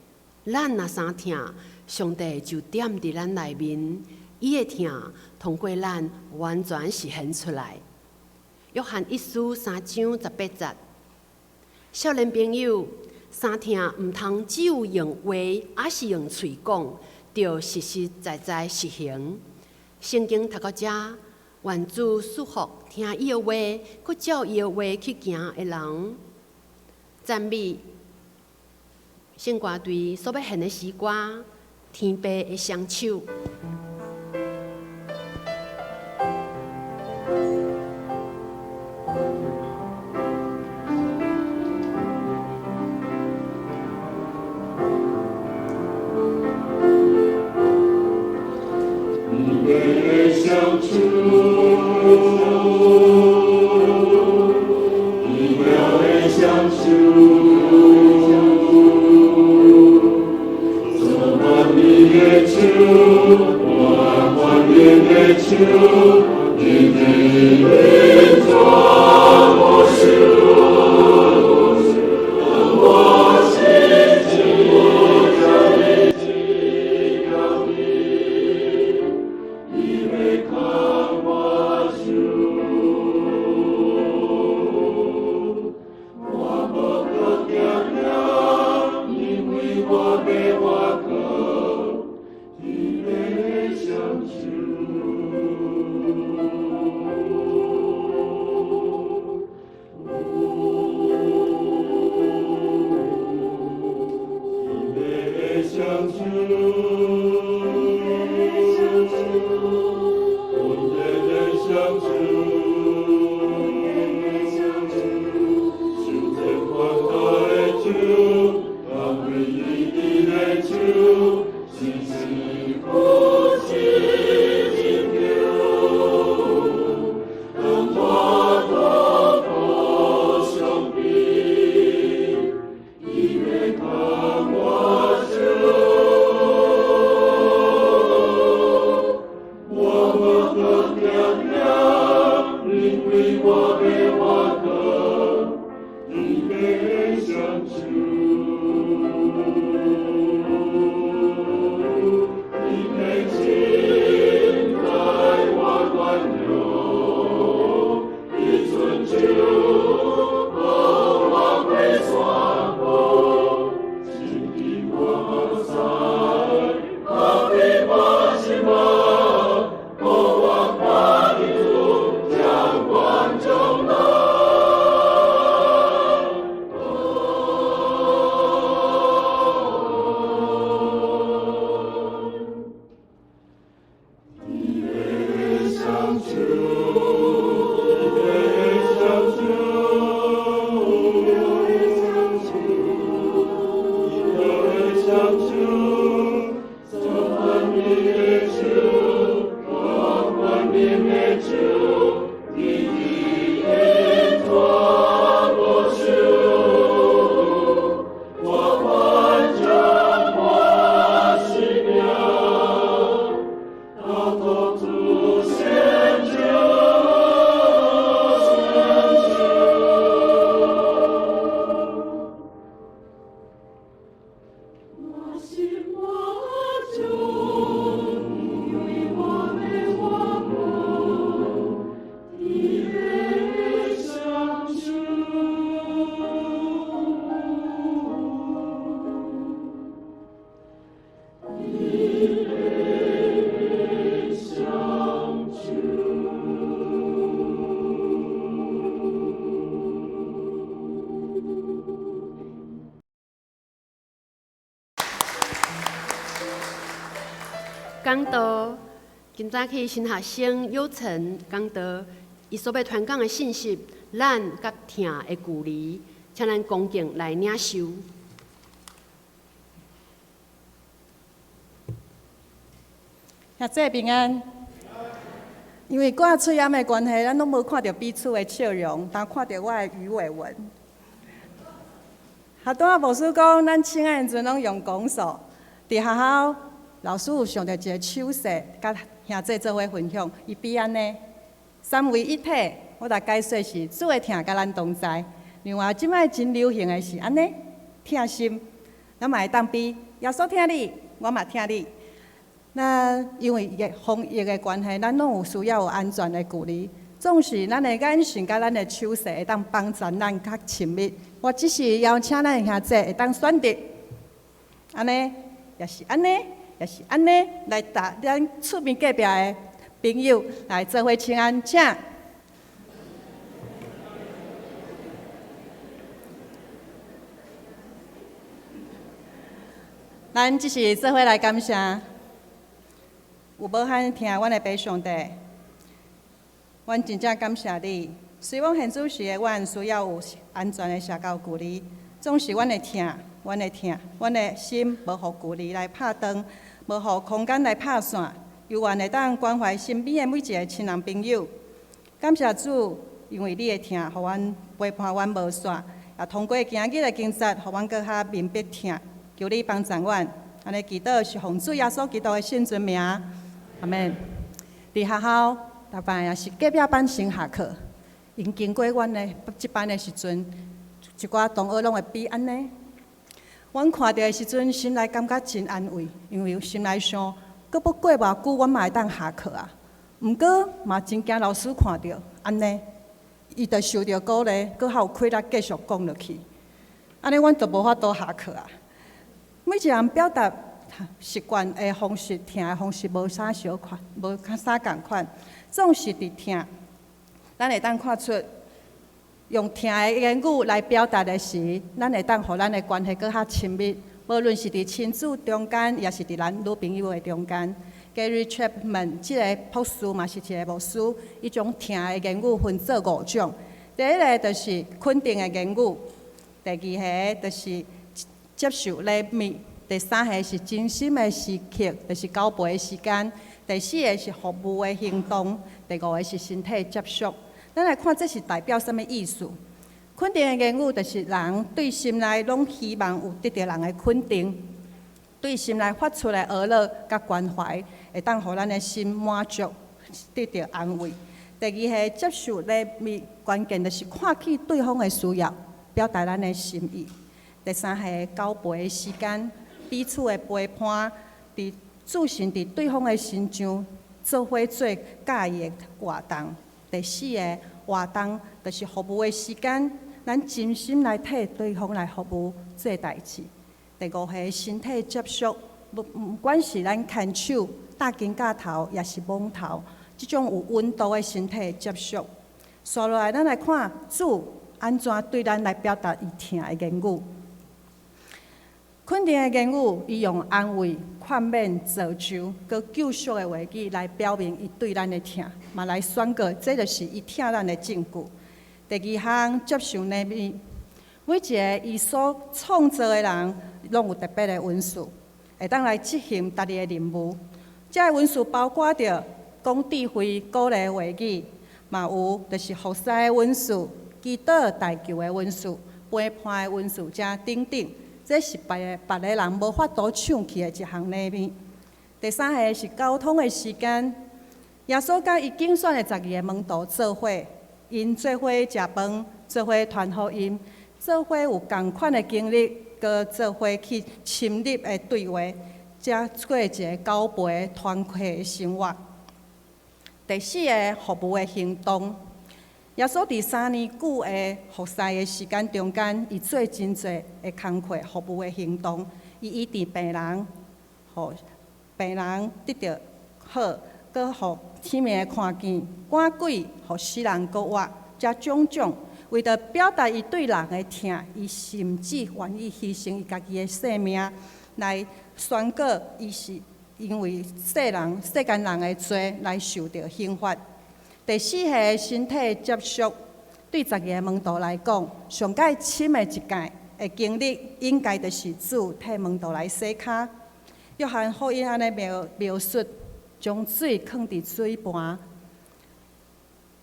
咱若相疼，上帝就踮佇咱內面，伊的疼通過咱完全實現出來。約翰一書3章18節，少年朋友，相疼毋通只有用話，抑是用喙講，著實實在在實行。聖經讀到遮，願主賜福聽伊的話，閣照伊的話去行的人。讚美聖歌隊所欲獻的詩歌《天父的雙手》。天父的雙手，奇妙的雙手，充滿你的手，我歡迎的手，你的恩抓我手，我心情将你交你，你会看我手，我无阁惊惊，因为我袂講道，今早起新學生有成講道，伊所欲傳講的信息，咱佮疼的距離，請咱恭敬來領受。兄弟平安。因為掛喙罨的關係，咱攏無看著彼此的笑容，但看著我的魚尾紋。拄仔牧師講，咱請安的時陣攏用拱手，佇學校老師有上著一個手勢，佮兄弟做伙分享，伊比按呢三位一體，我來解說是主的疼佮咱同在。另外，這擺真流行的是按呢疼心，咱嘛會當比耶穌疼你，我嘛疼你。那因為疫防疫的關係，咱攏有需要有安全的距離。總是咱的眼神佮咱的手勢會當幫助咱較親密。我只是邀請咱的兄弟會當選擇，按呢，也是按呢，也是按呢，來搭咱厝邊隔壁的朋友來做伙請安，請。咱只是做伙來感謝。有無罕疼阮的爸上帝，阮真正感謝你。雖罔現主時的阮需要有安全的社交距離，總是阮會疼，阮會疼，阮的心無予距離來拍斷，無予空間來拍散，猶原會當關懷身邊的每一個親人朋友。感謝主，因為你的疼，予阮陪伴阮無散，也通過今日的經節，予阮閣較明白疼。求你幫助阮，按呢祈禱是奉主耶穌基督的聖尊名。阿們。佇學校，逐擺也是隔壁班先下課，𪜶經過阮的這班的時陣，一寡同學攏會比按呢。阮看著的時陣，心內感覺真安慰，因為心內想，閣欲過偌久，阮嘛會當下課啊。毋過嘛真驚老師看著按呢，伊就受著鼓勵，閣較有氣力繼續講落去。按呢，阮就無法度下課啊。每一個人表達習慣的方式、疼的方式無啥相款，無啥仝款，總是佇疼。咱會當看出，用疼的言語來表達的時，咱會當予咱的關係閣較親密。無論是佇親子中間，抑是佇男女朋友的中間。Gary Chapman 這个博士嘛是一个牧師，伊將疼的言語分做五種。第一个就是肯定的言語，第二个就是接受禮物，第三个是真心的時刻，就是交陪的時間。第四个是服務的行動。第五个是身體接觸。咱來看這是代表啥物意思？肯定的言語就是人對心內攏希望有得著人的肯定，對心內發出的呵咾佮關懷，會當予咱的心滿足，得著安慰。第二個接受禮物，關鍵就是看見對方的需要，表達咱的心意。第三個交陪的時間，彼此的陪伴，佇注神佇對方的身上，做伙做喜意的活動。第四個活動就是服務的時間，咱真心來替對方來服務做代誌。第五個身體接觸，毋管是咱牽手、搭肩胛頭，抑是摸頭，這種有溫度的身體接觸。紲落來，咱來看主按怎對咱來表達伊疼的言語。肯定的言語，伊用安慰、勸勉、造就、閣救贖的話語來表明伊對咱的疼，嘛來宣告這就是伊疼咱的證據。第二項，接受禮物，每一个伊所創造的人，攏有特別的恩賜，會當來執行家己的任務。這个恩賜包括著講智慧、鼓勵話語，嘛有就是服侍的恩賜、祈禱代求的恩賜、陪伴的恩賜，這等等。這是別個人無法度搶去的一項禮物。第三个是溝通的時間，耶穌佮伊揀選的十二个門徒做伙，𪜶做伙食飯，做伙傳福音，做伙有仝款的經歷，閣做伙去深入的對話，才過一个交陪團契的生活。第四个服務的行動。耶穌佇3年久的服侍的時間中間，伊做真濟的工課服務的行動。伊醫治病人，予病人得著好，閣予失明的看見，趕鬼，予死人閣活，這種種，為著表達伊對人的疼，伊甚至願意犧牲伊家己的性命，來宣告伊是因為世人世間人的罪來受著刑罰。第四個身體接觸，對十二个門徒來講，上蓋深的一屆的經歷，應該就是主替門徒來洗跤。約翰福音按呢描述，將水囥佇水盤，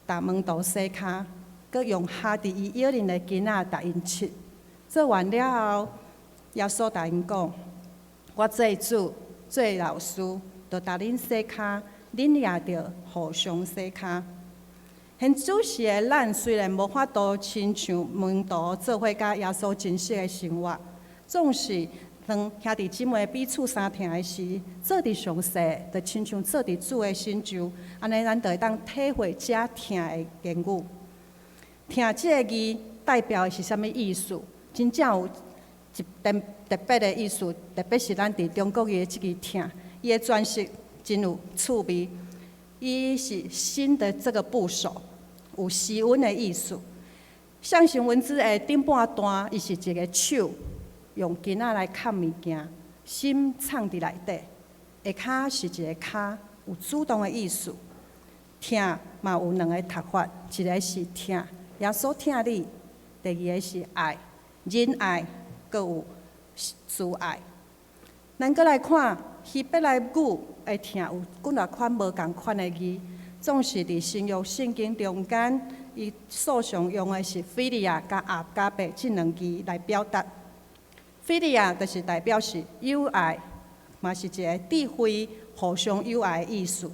逐門徒洗跤，閣用哈佇伊腰裡的巾仔逐𪜶拭。做完了後，耶穌共𪜶講：我做主，做老師，就逐恁洗跤，恁也著互相洗跤。現主時的咱雖然無法度親像門徒做伙佮耶穌真實的生活，總是當兄弟姊妹彼此相疼的時，做佇上細，就親像做佇主的身上，按呢咱就會當體會這疼的言語。疼這个字代表的是啥物意思？真正有一特特別的意思，特別是咱佇中國語的這个疼，伊的詮釋真有趣味。伊是心的這个部首，有時溫的意思。象形文字的頂半段，伊是一个手用巾仔來崁物件，心藏佇內底。下跤是一个跤，有主動的意思。疼嘛有兩个讀法，一个是疼，耶穌疼你；第二个是愛，仁愛，閣有慈愛。咱閣來看希伯來語的疼有幾若款無仝款的字，總是佇新約聖經中間，伊所常用的是菲利亞佮阿加貝這兩字來表達。菲利亞就是代表是友愛，嘛是一个智慧、互相友愛的意思。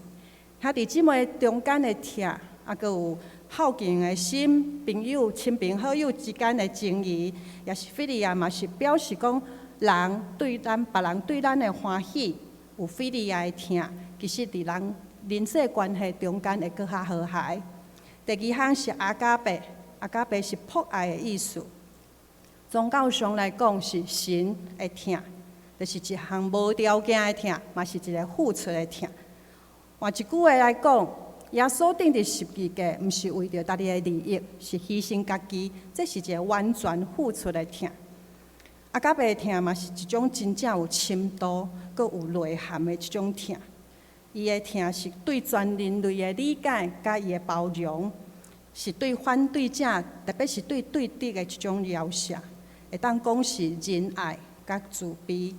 兄弟姊妹中間的疼，啊，閣有孝敬的心、朋友、親朋好友之間的情誼，也是菲利亞嘛是表示講人對咱別人對咱的歡喜，有菲利亞的疼，其實佇人人際關係中間會閣較和諧。第二項是阿加貝，阿加貝是朴愛的意思。宗教上來講是神的疼，就是一項無條件的疼，嘛是一个付出的疼。換一句話來講，耶穌釘佇十字架，毋是為著家己的利益，是犧牲家己，這是一个完全付出的疼。阿加貝的疼嘛是一種真正有深度、閣有內涵的一種疼。伊的疼是對全人類的理解，佮伊的包容，是對反對者，特別是對對敵的一種饒赦，會當講是仁愛佮慈悲。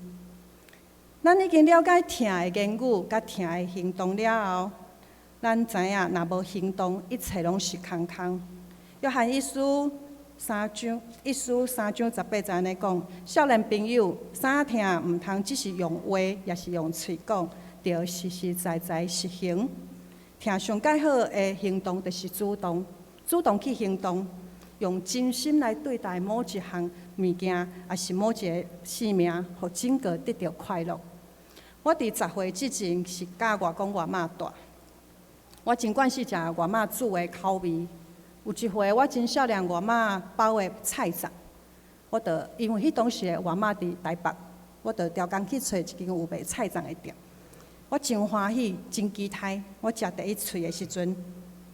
咱已經了解疼的言語佮疼的行動了後，咱知影若無行動，一切攏是空空。約翰一書三章一書三章十八節按呢講：少年朋友，相疼毋通只是用話，抑是用喙講，著實實在在實行。疼上蓋好的行動，就是主動，主動去行動，用真心來對待某一項物件，抑是某一个生命，予整個得著快樂。我佇10歲之前是佮外公外媽蹛，我真慣勢食外媽煮的口味。有一回我真少年，外媽包的菜粽，我就因為彼當時的外媽佇台北，我就逐工去揣一間有賣菜粽的店。我真歡喜，真期待。我食第一喙的時陣，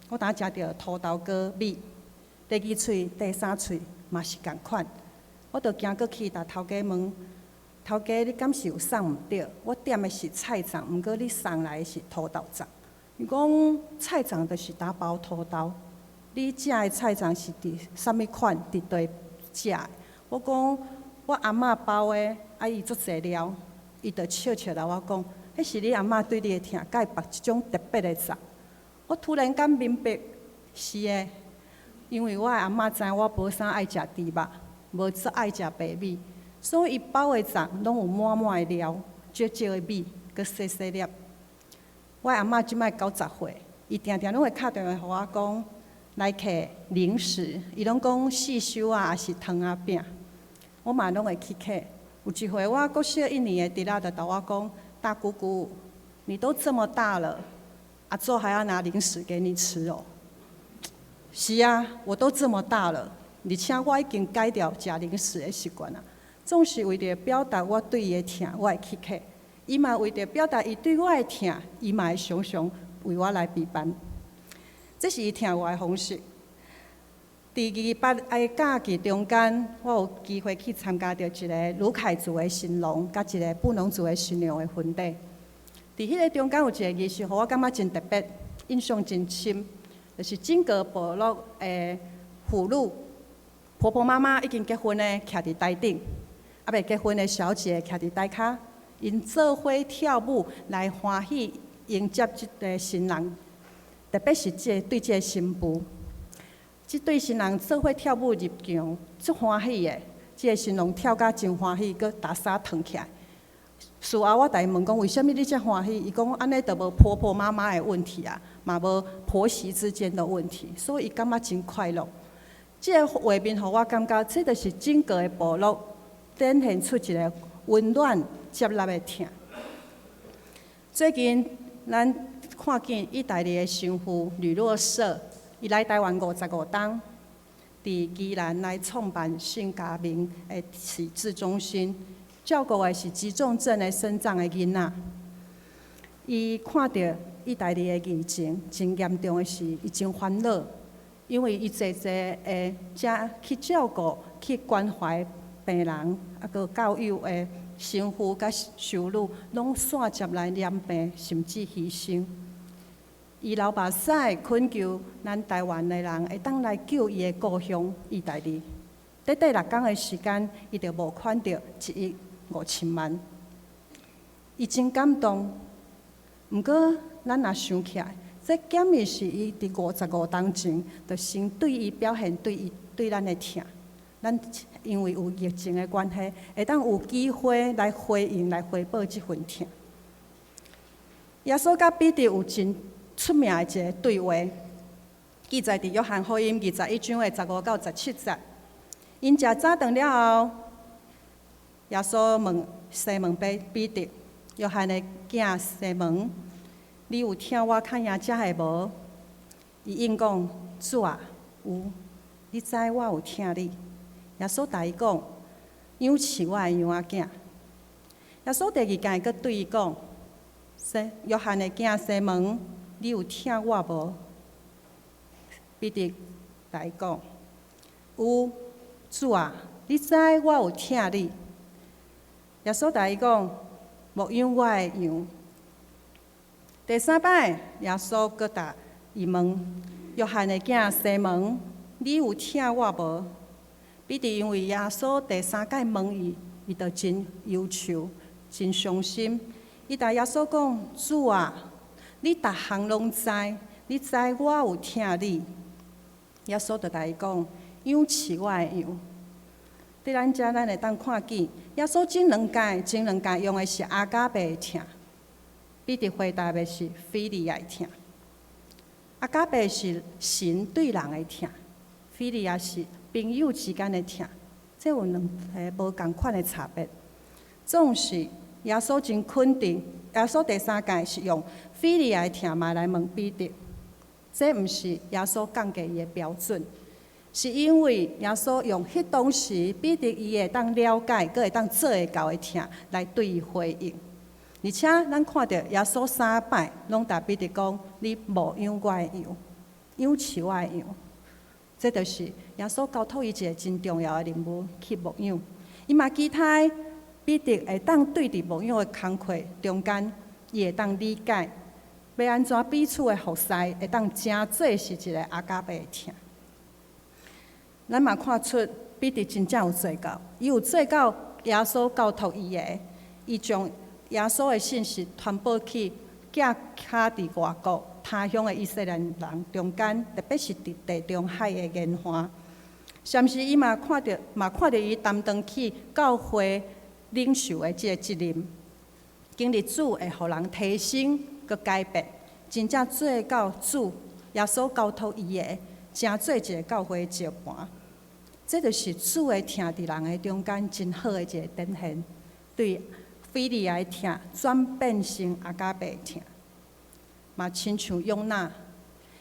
我當食著土豆糕米；第二喙、第三喙嘛是仝款。我就行過去，共頭家問：頭家，你敢是有送毋對？我點的是菜粽，毋過你送來的是土豆粽。伊講菜粽就是打包土豆，你食的菜粽是佇啥物款？佇佗食的？我講我阿嬤包的，啊伊足濟料，伊就笑笑來我講，彼是你阿嬤對你的疼，才會包這種特別的粽。我突然間明白，是的，因為我的阿嬤知我無啥愛食豬肉，無做愛食白米，所以伊包的粽攏有滿滿的料，少少的米，閣細細粒。我阿嬤這擺90歲，伊定定攏會敲電話予我講來摕零食，伊攏講四收仔，抑是糖仔餅，我嘛攏會去摕。有一回我國小一年的侄仔就逗我講：大姑姑，你都這麼大了，阿祖還要拿零食給你吃哦？是啊，我都這麼大了，而且我已經改掉食零食的習慣啦。總是為著表達我對伊的疼，我會去摕。伊嘛為著表達伊對我的疼，伊嘛會常常為我來備辦。這是伊疼我的方式。佇28的假期中間，我有機會去參加著一个魯凱族的新郎，佮一个布農族的新娘的婚禮。佇彼個中間有一个儀式，予我感覺真特別，印象真深，就是整個部落的婦女婆婆媽媽已經結婚的，徛佇台頂；猶未結婚的小姐徛佇台跤。𪜶做伙跳舞來歡喜迎接這个新人，特別是這個對這个新婦，這對新人做伙跳舞入場，足歡喜的。這个新郎跳甲真歡喜，閣共衫脫起來。事後我共伊問講，為啥物你遮歡喜？伊講按呢就無婆婆媽媽的問題啊，嘛無婆媳之間的問題，所以伊感覺真快樂。這个畫面予我感覺，這就是整個的部落展現出一个溫暖接納的疼。最近，咱看見意大利的神父呂若瑟，伊來台灣55冬，佇宜蘭來創辦聖家明的啟智中心，照顧的是急重症的身障的囡仔。伊看著意大利的疫情真嚴重的時，伊真煩惱，因為伊濟濟的遮去照顧、去關懷病人，啊，閣教友的神父佮修女，攏紲接來染病，甚至犧牲。伊流目屎懇求咱台灣的人會當來救伊的故鄉意大利。短短6工的時間，伊就募款著1億5千萬。伊真感動。毋過，咱若想起來，這敢會是伊佇55冬前，就先對伊表現對伊對咱的疼。咱因為有疫情的關係，會當有機會來回應、來回報這份疼。耶穌佮彼得有真出名的一個對話，記載佇約翰福音21章的15到17節。𪜶食早頓了後，耶穌問西門彼得，約翰的囝西門，你有疼我較贏這个無？伊應講：主啊，有，你知我有疼你。耶穌共伊講：養飼我的羊仔囝。耶穌第二擺閣對伊講：約翰的囝西門，你有疼我無？彼得共伊講：有，主啊，你知我有疼你。耶穌共伊講：牧養我的羊。第三擺，耶穌閣共伊問：約翰的囝西門，你有疼我無？彼得因為耶穌第三擺問伊，伊就真憂愁，真傷心。伊共耶穌講：主啊，你逐項攏知，你知我有疼你。耶穌就共伊講：養飼我的羊。佇咱遮，咱會當看見耶穌這兩擺，這兩擺用的是阿加貝的疼。彼得回答的是菲利亞的疼。阿加貝是神對人的疼，菲利亞是朋友之間的疼，這有兩个無仝款的差別。總是耶穌真肯定，耶穌第三擺是用菲利亞的疼嘛來問彼得，這毋是耶穌降低伊的標準，是因為耶穌用彼當時彼得伊會當了解，閣會當做會到的疼來對伊回應。而且咱看著耶穌三擺攏共彼得講：你牧養我的羊，養飼我的羊。這就是耶穌交託伊一个真重要的任務去牧養。伊嘛期待彼得會當對佇牧養的工課中間，伊會當理解欲按怎彼此的服侍會當成做是一个阿加貝的疼。咱嘛看出彼得真正有做到，伊有做到耶穌交託伊的，伊將耶穌的信息傳播去寄徛佇外國他鄉的以色列人中間，特別是佇地中海的沿岸。甚至伊嘛看著，嘛看著伊擔當起教會領袖的這个責任，經歷主會予人提升閣改變，真正做到主耶穌交託伊的，成做一个教會的石盤。這就是主的疼佇人的中間真好的一个展現，對菲利亞的疼轉變成阿加貝的疼，嘛親像約拿，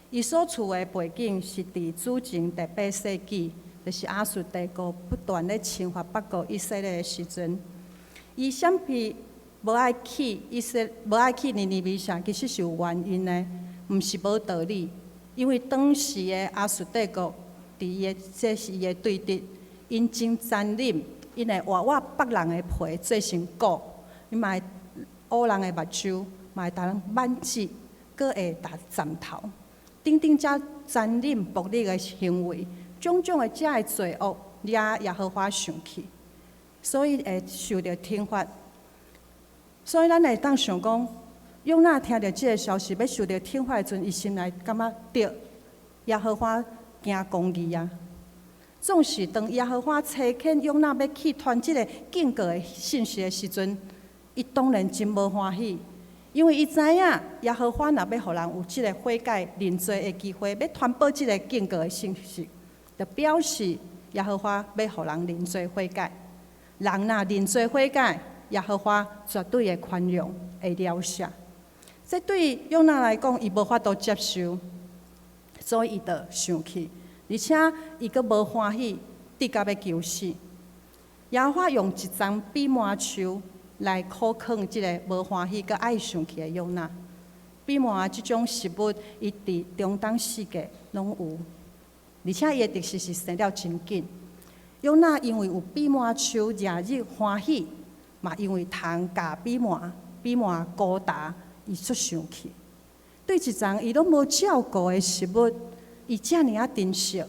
伊所處的背景是佇主前第八世紀，就是亞述帝國不斷咧侵犯北國以色列的時陣，伊閃避無愛去以色，無愛去尼尼微城，其實是有原因的，毋是無道理。因為當時的亞述帝國，佇伊的這是伊的對敵，𪜶真殘忍，𪜶會挖挖縛人的皮做成鼓，𪜶嘛會挖人的目睭，嘛會共人挽舌，閣會共斬頭，等等遮殘忍暴力的行為，種種的遮的罪惡，惹耶和華生氣，所以會受著懲罰。所以咱會當想講，約拿聽著這个消息，欲受著懲罰的時陣，伊心內感覺對，耶和華行公義啊。總是當耶和華差遣約拿欲去傳這个警告的信息的時陣，伊當然真無歡喜，因為伊知影耶和華若欲予人有這个悔改認罪的機會，欲傳播這个警告的信息，就表示耶和華欲予人認罪悔改。人若認罪悔改，耶和華絕對會寬容，會饒赦。這對約拿來講，伊無法度接受，所以伊就生氣，而且伊閣無歡喜，直到欲求死。耶和華用一叢蓖麻樹來苦勸這个無歡喜閣愛生氣的約拿。蓖麻這種食物，伊佇中東四界攏有，而且伊的特色是生了真緊。約拿因為有蓖麻樹惹日歡喜，嘛因為蟲咬蓖麻，蓖麻孤焦，伊足生氣。對一叢伊攏無照顧的食物，伊遮爾仔珍惜，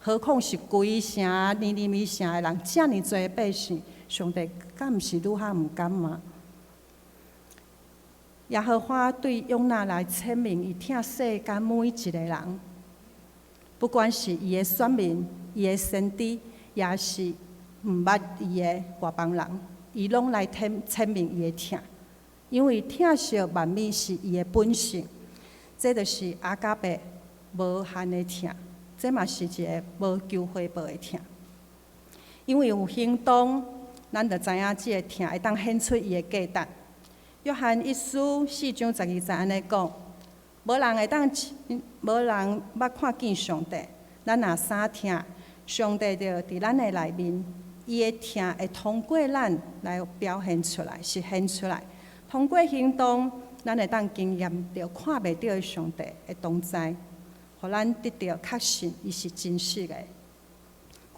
何況是規城尼尼微城的人，遮爾濟百姓，上帝敢毋是愈較毋甘嗎？耶和華對約拿來顯明，伊疼世間每一个人，不管是伊的選民、伊的先知，抑是毋捌伊的外邦人，伊攏來顯明伊的疼，因為疼惜萬物是伊的本性，這就是阿加貝無限的疼，這嘛是一个無求回報的疼。因為有行動，咱就知影這个疼會當顯出伊的價值。約翰一書四章十二節按呢講：無人會當，無人捌看見上帝。咱若相疼，上帝就佇咱的內面，伊的疼會通過咱來表現出來，實現出來。通過行動，咱會當經驗著看袂著的上帝的同在，予咱得著確信伊是真實的。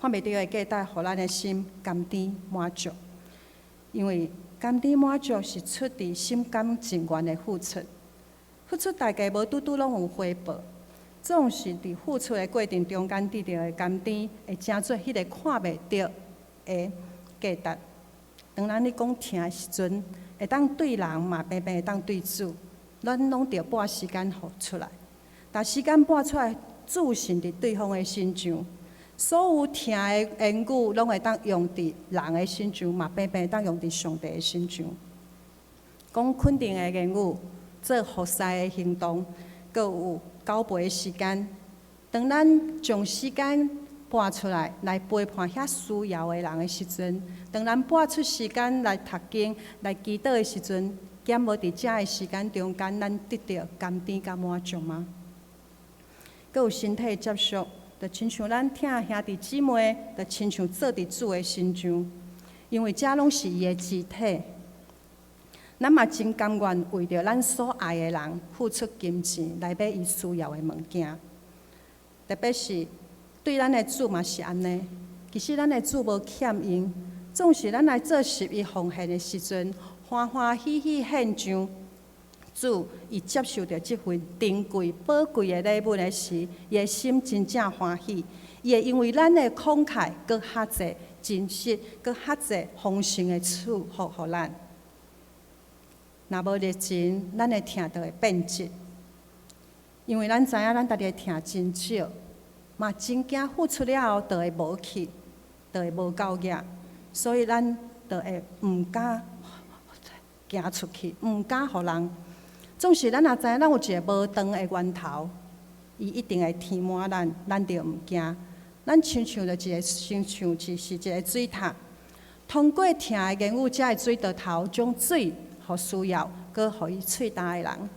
看袂著的價值，予咱的心甘甜滿足，因為甘甜滿足是出佇心甘情願的付出。付出代價無拄拄攏有回報，總是佇付出的過程中間得著的甘甜，會成做彼个看袂著的價值。當咱咧講疼的時陣，會當對人嘛，平平會當對主，咱攏著撥時間予出來。但時間撥出來，注視佇對方的身上，所有疼的言語，攏會當用佇人的身上，嘛平平會當用佇上帝的身上。講肯定的言語，做服侍的行動，閣有交陪的時間。當咱將時間撥出來，來陪伴遐需要的人的時陣，當咱撥出時間來讀經、來祈禱的時陣，敢無佇遮的時間中間，咱得著甘甜佮滿足嗎？閣有身體接觸，就親像咱疼兄弟姊妹，就親像做佇主的身上，因為這攏是伊的肢體。咱嘛真甘願為著咱所愛的人付出金錢來買伊需要的物件，特別是對咱的主嘛是按呢。其實咱的主無欠用，總是咱來做十一奉獻的時陣，歡歡喜喜獻上，主伊接受著這份珍貴寶貴的禮物的時，伊的心真正歡喜。伊會因為咱的慷慨，閣較濟珍惜，閣較濟豐盛的賜福予咱。若無熱情，咱的疼就會變質。因為咱知影咱家己的疼真少，嘛真驚付出了後就會無去，就會無夠額，所以咱就會毋敢行出去，毋敢予人。總是咱若知影咱有一個無斷的源頭，伊一定會填滿咱，咱就毋驚。咱親像著一個，親像是一個水塔，通過疼的言語，才會水著頭將水予需要，閣予伊喙焦的人，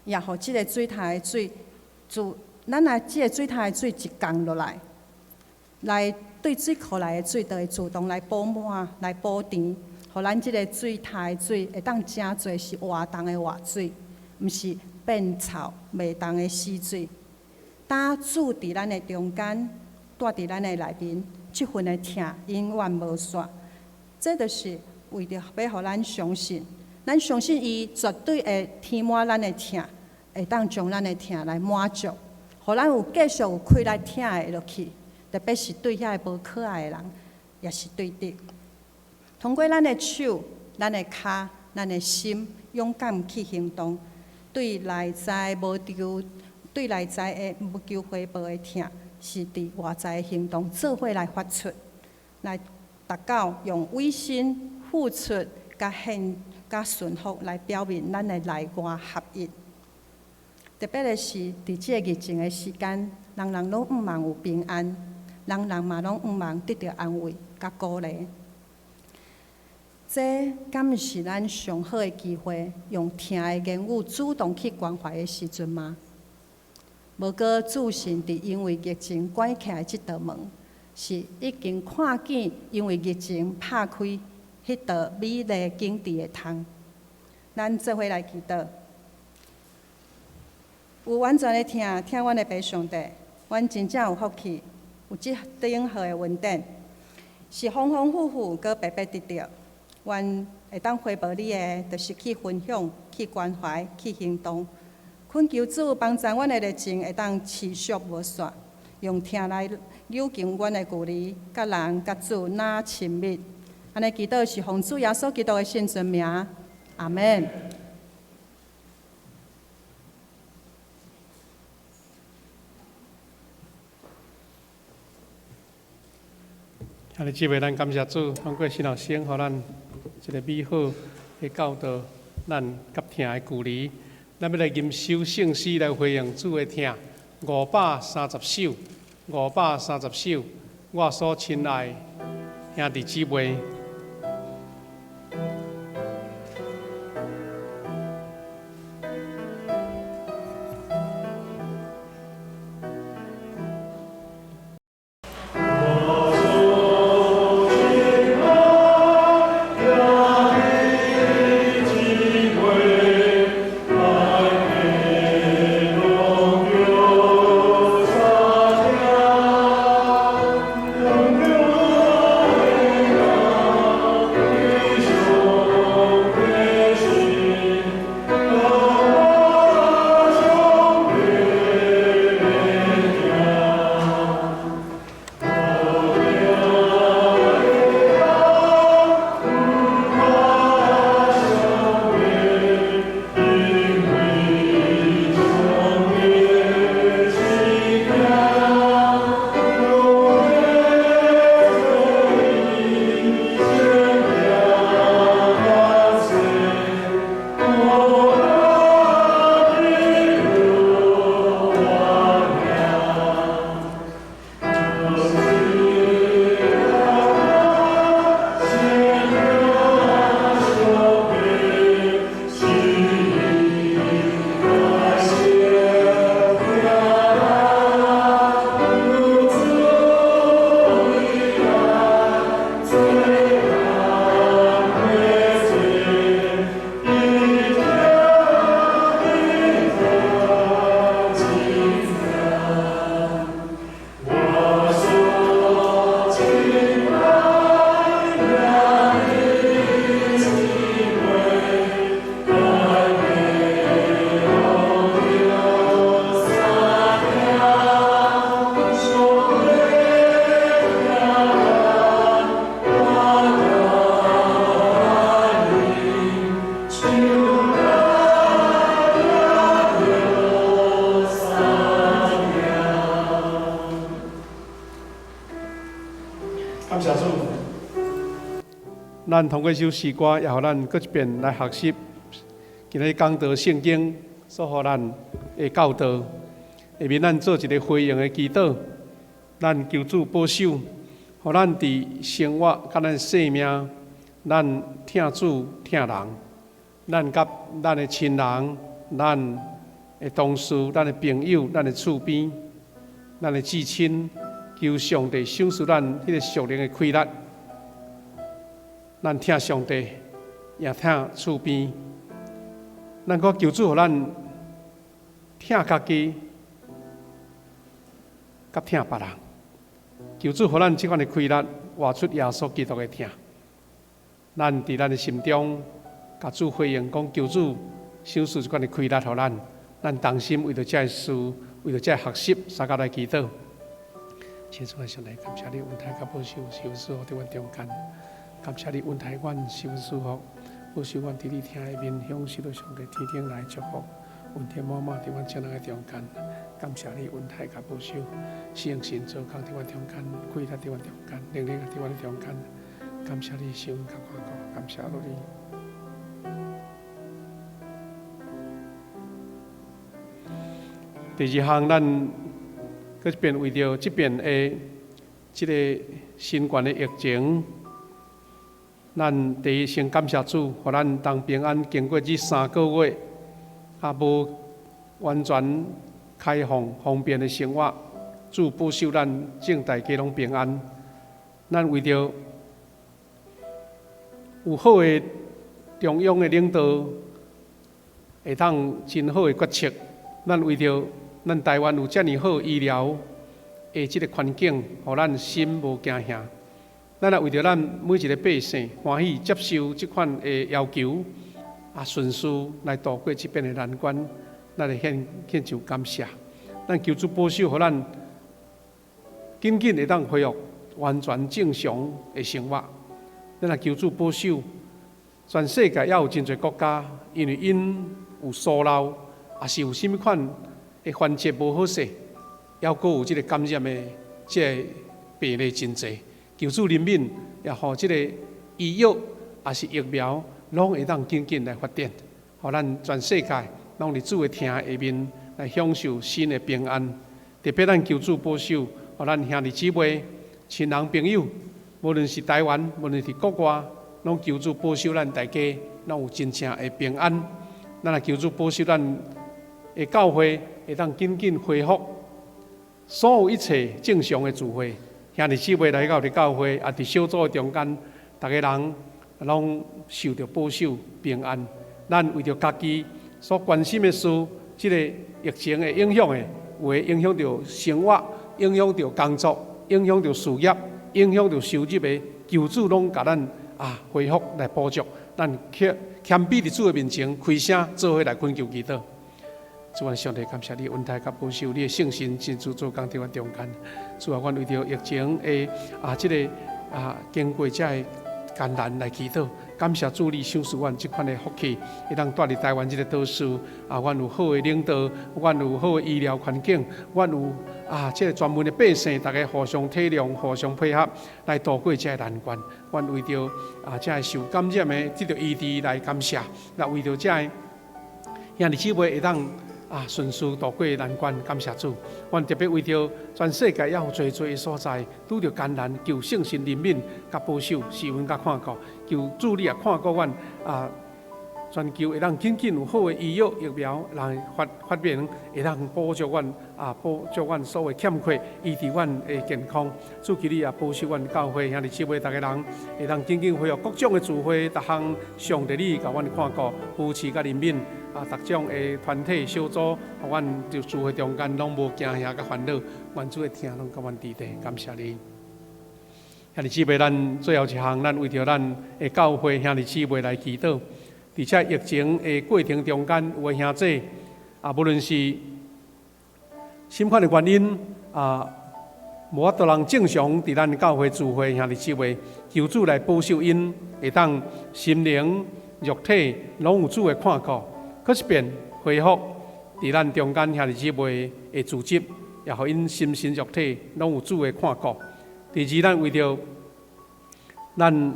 也予這个水塔的水，自咱若這个水塔的水一降落來，來對水庫內的水就會自動來補滿、來補甜，予咱這个水塔的水會當誠濟是活動的活水，毋是變臭袂動的死水。當主佇咱的中間，住佇咱的內面，這份的疼永遠無煞。這就是為著欲予咱相信，咱相信伊絕對會填滿咱的疼，會當將咱的疼來滿足，予咱有繼續有氣力疼會落去。特別是對遐个無可愛的人，也是對的。通過咱的手、咱的跤、咱的心，勇敢去行動，對內在無求，對內在的無求回報的疼，是佇外在的行動做伙來發出，來達到用委身付出、佮獻、佮順服來表明咱的內外合一。特別的是，佇這个疫情的時間，人人攏向望有平安，人人嘛攏向望得著安慰佮鼓勵。這敢毋是咱上好的機會，用疼的言語主動去關懷的時陣嗎？無過主神佇因為疫情關起來這道門，是已經看見因為疫情拍開彼道美麗景致的窗。咱做伙來祈禱，有完全的疼，疼阮的父上帝，阮真正有福氣，有這等好的恩典，是豐豐富富，閣白白得著。阮會當回報你的，就是去分享、去關懷、去行動。懇求主幫助阮的熱情會當持續無煞，用疼來扭近阮的距離，佮人佮主若親密。按呢祈禱是奉主耶穌基督的聖尊名，阿們。兄弟姊妹，咱感謝主，通過新老師予咱一个美好的教導，咱佮疼的距離。咱欲來吟首聖詩來回應主的疼，530首，530首，我所親愛兄弟姊妹。我咱通過這首詩歌，也予咱閣一遍來學習今日講道聖經所予咱的教導。下面咱做一個回應的祈禱，咱求主保守，予咱佇生活佮咱生命，咱疼主疼人，咱佮咱的親人、咱的同事、咱的朋友、咱的厝邊、咱的至親，求上帝賞賜咱彼个屬靈的氣力。咱疼上帝，也疼厝邊。咱閣求主予咱疼家己，佮疼別人。求主予咱這款的氣力，活出耶穌基督的疼。咱佇咱的心中，共主回應講，求主賞賜這款的氣力予咱。咱同心為著這个事，為著這个學習，相佮來祈禱。親愛的上帝，感謝你恩待佮保守，賜福佇阮中間。感謝你恩待阮，賜福保守阮佇你疼的面，享受著上帝天頂來祝福，恩典滿滿佇阮眾人的中間。感謝你恩待佮保守，聖神做工佇阮中間，氣力佇阮中間，能力佇阮中間。感謝你賜阮佮看顧，感謝你。第二項，咱閣一遍為著這遍的這個新冠的疫情，咱第一先感謝主，予咱當平安經過這3個月，也無完全開放方便的生活，主保守咱眾大家攏平安。咱為著有好的中央的領導，會當真好的決策。咱為著咱台灣有遮爾好醫療的這個環境，予咱心無驚嚇。咱也為著咱每一個百姓歡喜接受這款的要求，啊，順序來渡過這遍的難關，咱來獻獻上感謝。咱求主保守，予咱緊緊會當恢復完全正常的生活。咱也求主保守，全世界也有真濟國家，因為𪜶有疏漏，抑是有啥物款的環節無好勢，猶閣有這個感染的這个病例真濟。求主憐憫，也予這個醫藥抑是疫苗，攏會當緊緊來發展，予咱全世界攏佇主的疼下面來享受新的平安。特別咱求主保守，予咱兄弟姊妹、親人朋友，無論是台灣，無論是國外，攏求主保守咱大家，攏有真正的平安。咱也求主保守咱的教會，會當緊緊恢復所有一切正常的聚會。兄弟姊妹來到佇教會，也佇小組的中間，逐个人攏受著保守平安。咱為著家己所關心的事，這个疫情的影響的，有的影響著生活，影響著工作，影響著事業，影響著收入的，求主攏共咱啊恢復來補足。咱謙謙卑佇主的面前開聲，做伙來懇求祈禱。主啊，上帝感謝你恩待佮保守，你的聖神親自做工佇阮中間。主啊，阮為著疫情的啊，這个啊經過這个艱難來祈禱，感謝主你賞賜阮這款的福氣，會當蹛佇台灣這个島嶼啊，阮有好的領導，阮有好的醫療環境，阮有啊這个專門的百姓，逐家互相體諒、互相配合，來渡過這个難關。阮為著啊這个受感染的這個醫治來感謝，也為著這个兄弟姊妹會當啊順遂渡過難關，感謝主。阮特別為著全世界猶有濟濟的所在拄著艱難，求聖神憐憫佮保守，賜阮佮看顧，求主你也看顧阮啊！全球會當緊緊有好的醫藥疫苗來發發明，會當補足阮啊，補足阮所有欠缺，醫治阮的健康。主求你也保守阮教會兄弟姊妹逐个人，會當緊緊恢復各種的聚會，逐項上帝你共阮看顧、扶持佮憐憫啊，逐種的團體小組，阮佇聚會中間攏無驚嚇佮煩惱，願主的疼攏佮阮佇底，感謝你。兄弟姊妹，咱最後一項，咱為著咱的教會兄弟姊妹來祈禱。佇這疫情的過程中間，有的兄弟啊，無論是啥款的原因啊，無法度人正常佇咱教會聚會兄弟姊妹，求主來保守𪜶，會當心靈、肉體攏有主的看顧，閣一遍恢復佇咱中間兄弟姊妹的組織，也予𪜶心神肉體攏有主的看顧。第二，咱為著咱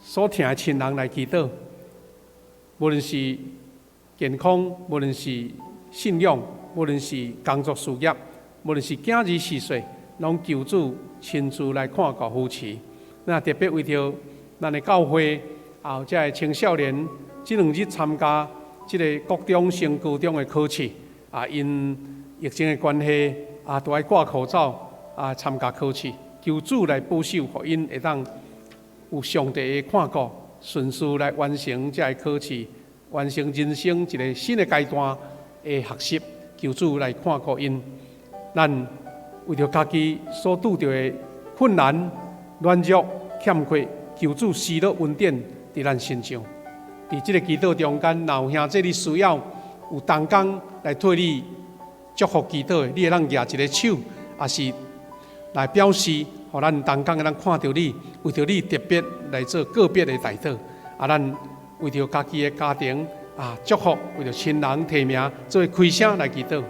所疼的親人來祈禱，無論是健康，無論是信仰，無論是工作事業，無論是囝兒婿孫，攏求主親自來看顧扶持。那特別為著咱的教會，也有這个青少年，這兩日參加這个國中升高中的考試，啊，因疫情的關係，啊，都愛掛口罩啊參加考試，求主來保守，予𪜶會當有上帝的看顧，順遂來完成這个考試，完成人生一个新的階段的學習，求主來看顧𪜶。咱為著家己所拄著的困難、軟弱、欠缺，求主施落恩典佇咱身上。佇這个祈禱中間，若有兄弟你需要有同工來替你祝福祈禱的，你會當舉一个手，抑是來表示，予咱同工會當看著你，為著你特別來做個別的代禱。啊，咱為著家己的家庭啊祝福，為著親人提名做開聲來祈禱。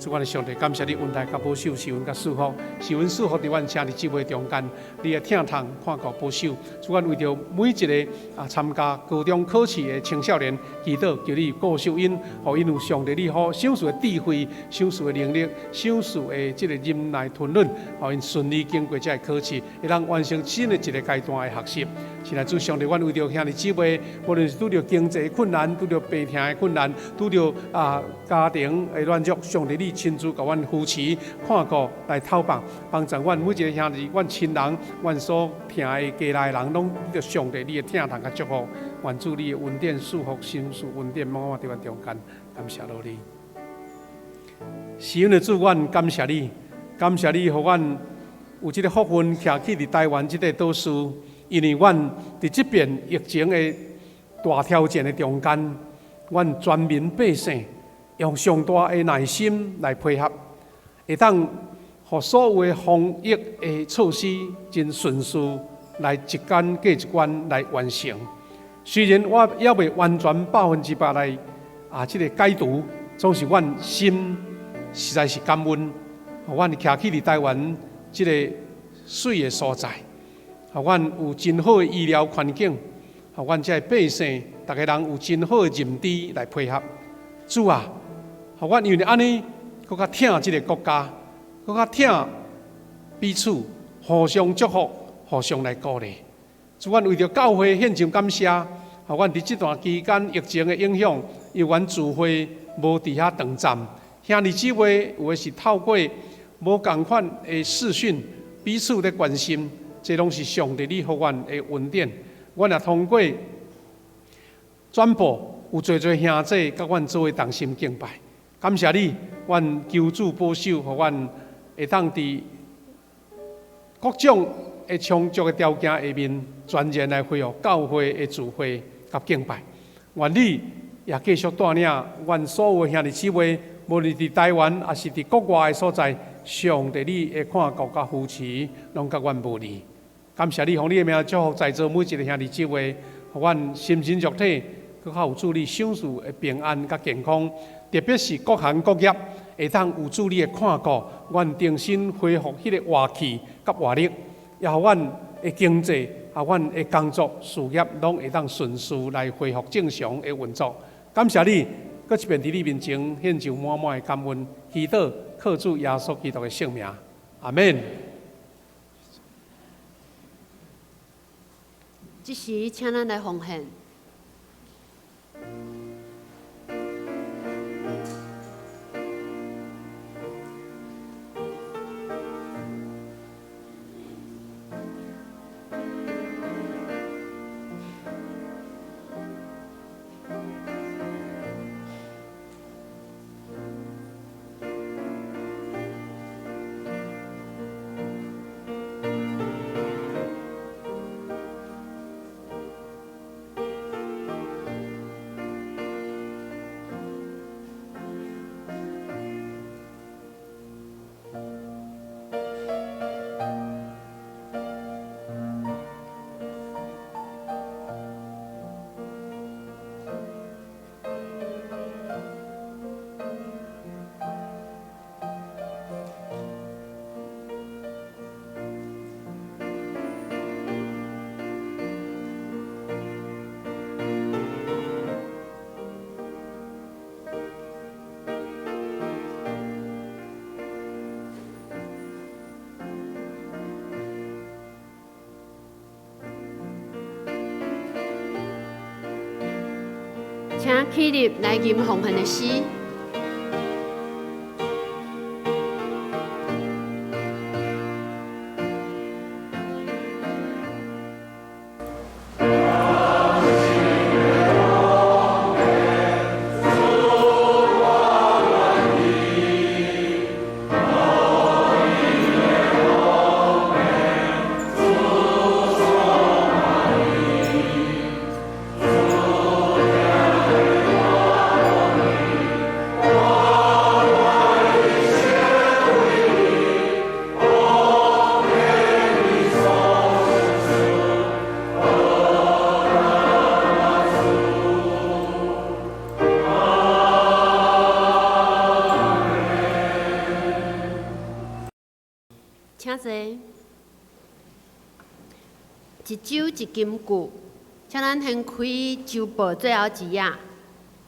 主，阮的上帝，感謝你恩待佮保守，賜阮佮祝福，賜阮祝福佇阮兄弟姊妹中間，你的疼痛看顧保守。主，阮為著每一个啊參加高中考試的青少年祈禱，求你顧守𪜶，予𪜶有上帝你好賞賜的智慧、賞賜的能力、賞賜的這个忍耐吞忍，予𪜶順利經過這个考試，會當完成新的一个階段的學習。親愛的主上帝，阮為著兄弟姊妹，無論是拄著經濟困難、拄著病痛的困難、拄著啊家庭的軟弱，上帝你親自共阮扶持、看顧來透放，幫助阮每一个兄弟、阮親人、阮所疼的家內人，攏得著上帝你的疼痛佮祝福。願主你的恩典、賜福、賞賜恩典，滿滿佇阮中間，感謝落你。是阮的主，阮感謝你，感謝你，予阮有這个福分，徛起佇台灣這塊島嶼。因為阮佇這遍疫情的大挑戰的中間，阮全民百姓用上大的耐心來配合，會當予所有的防疫的措施真順遂來一關過一關來完成。雖然我猶未完全100%來啊，這个解除，總是阮心實在是感恩，予阮徛起佇台灣這个媠的所在。予阮有真好的醫療環境，予阮這个百姓，逐个人有真好的認知來配合。主啊，予阮因為按呢，閣較疼這个國家，閣較疼彼此，互相祝福，互相來鼓勵。主，阮為著教會獻上感謝，予阮佇這段期間疫情的影響，因為阮聚會無佇遐斷站，兄弟姊妹有的是透過無仝款的視訊，彼此咧關心。這攏是上帝你予阮的恩典。阮也通過轉播，有濟濟兄弟佮阮做伙同心敬拜。感謝你，阮求主保守，予阮會當佇各種的充足的條件下面，全然來恢復教會的聚會佮敬拜。願你也繼續帶領阮所有的兄弟姊妹，無論佇台灣抑是佇國外的所在，上帝你的看顧佮扶持，攏佮阮無離。感謝你，奉你的名祝福在座每一个兄弟姊妹，予阮心神肉體，閣較有主你賞賜的平安佮健康。特別是各行各業，會當有主你的看顧，阮重新恢復彼个活氣佮活力，也予阮的經濟、予阮的工作事業，攏會當順遂來恢復正常的運作。感謝你，閣一遍佇你面前獻上滿滿的感恩，祈禱靠主耶穌基督的聖名，阿們。這時，請咱來奉獻。請起立來吟奉獻的詩。請坐。一周一金句，請咱掀開周報最後一頁，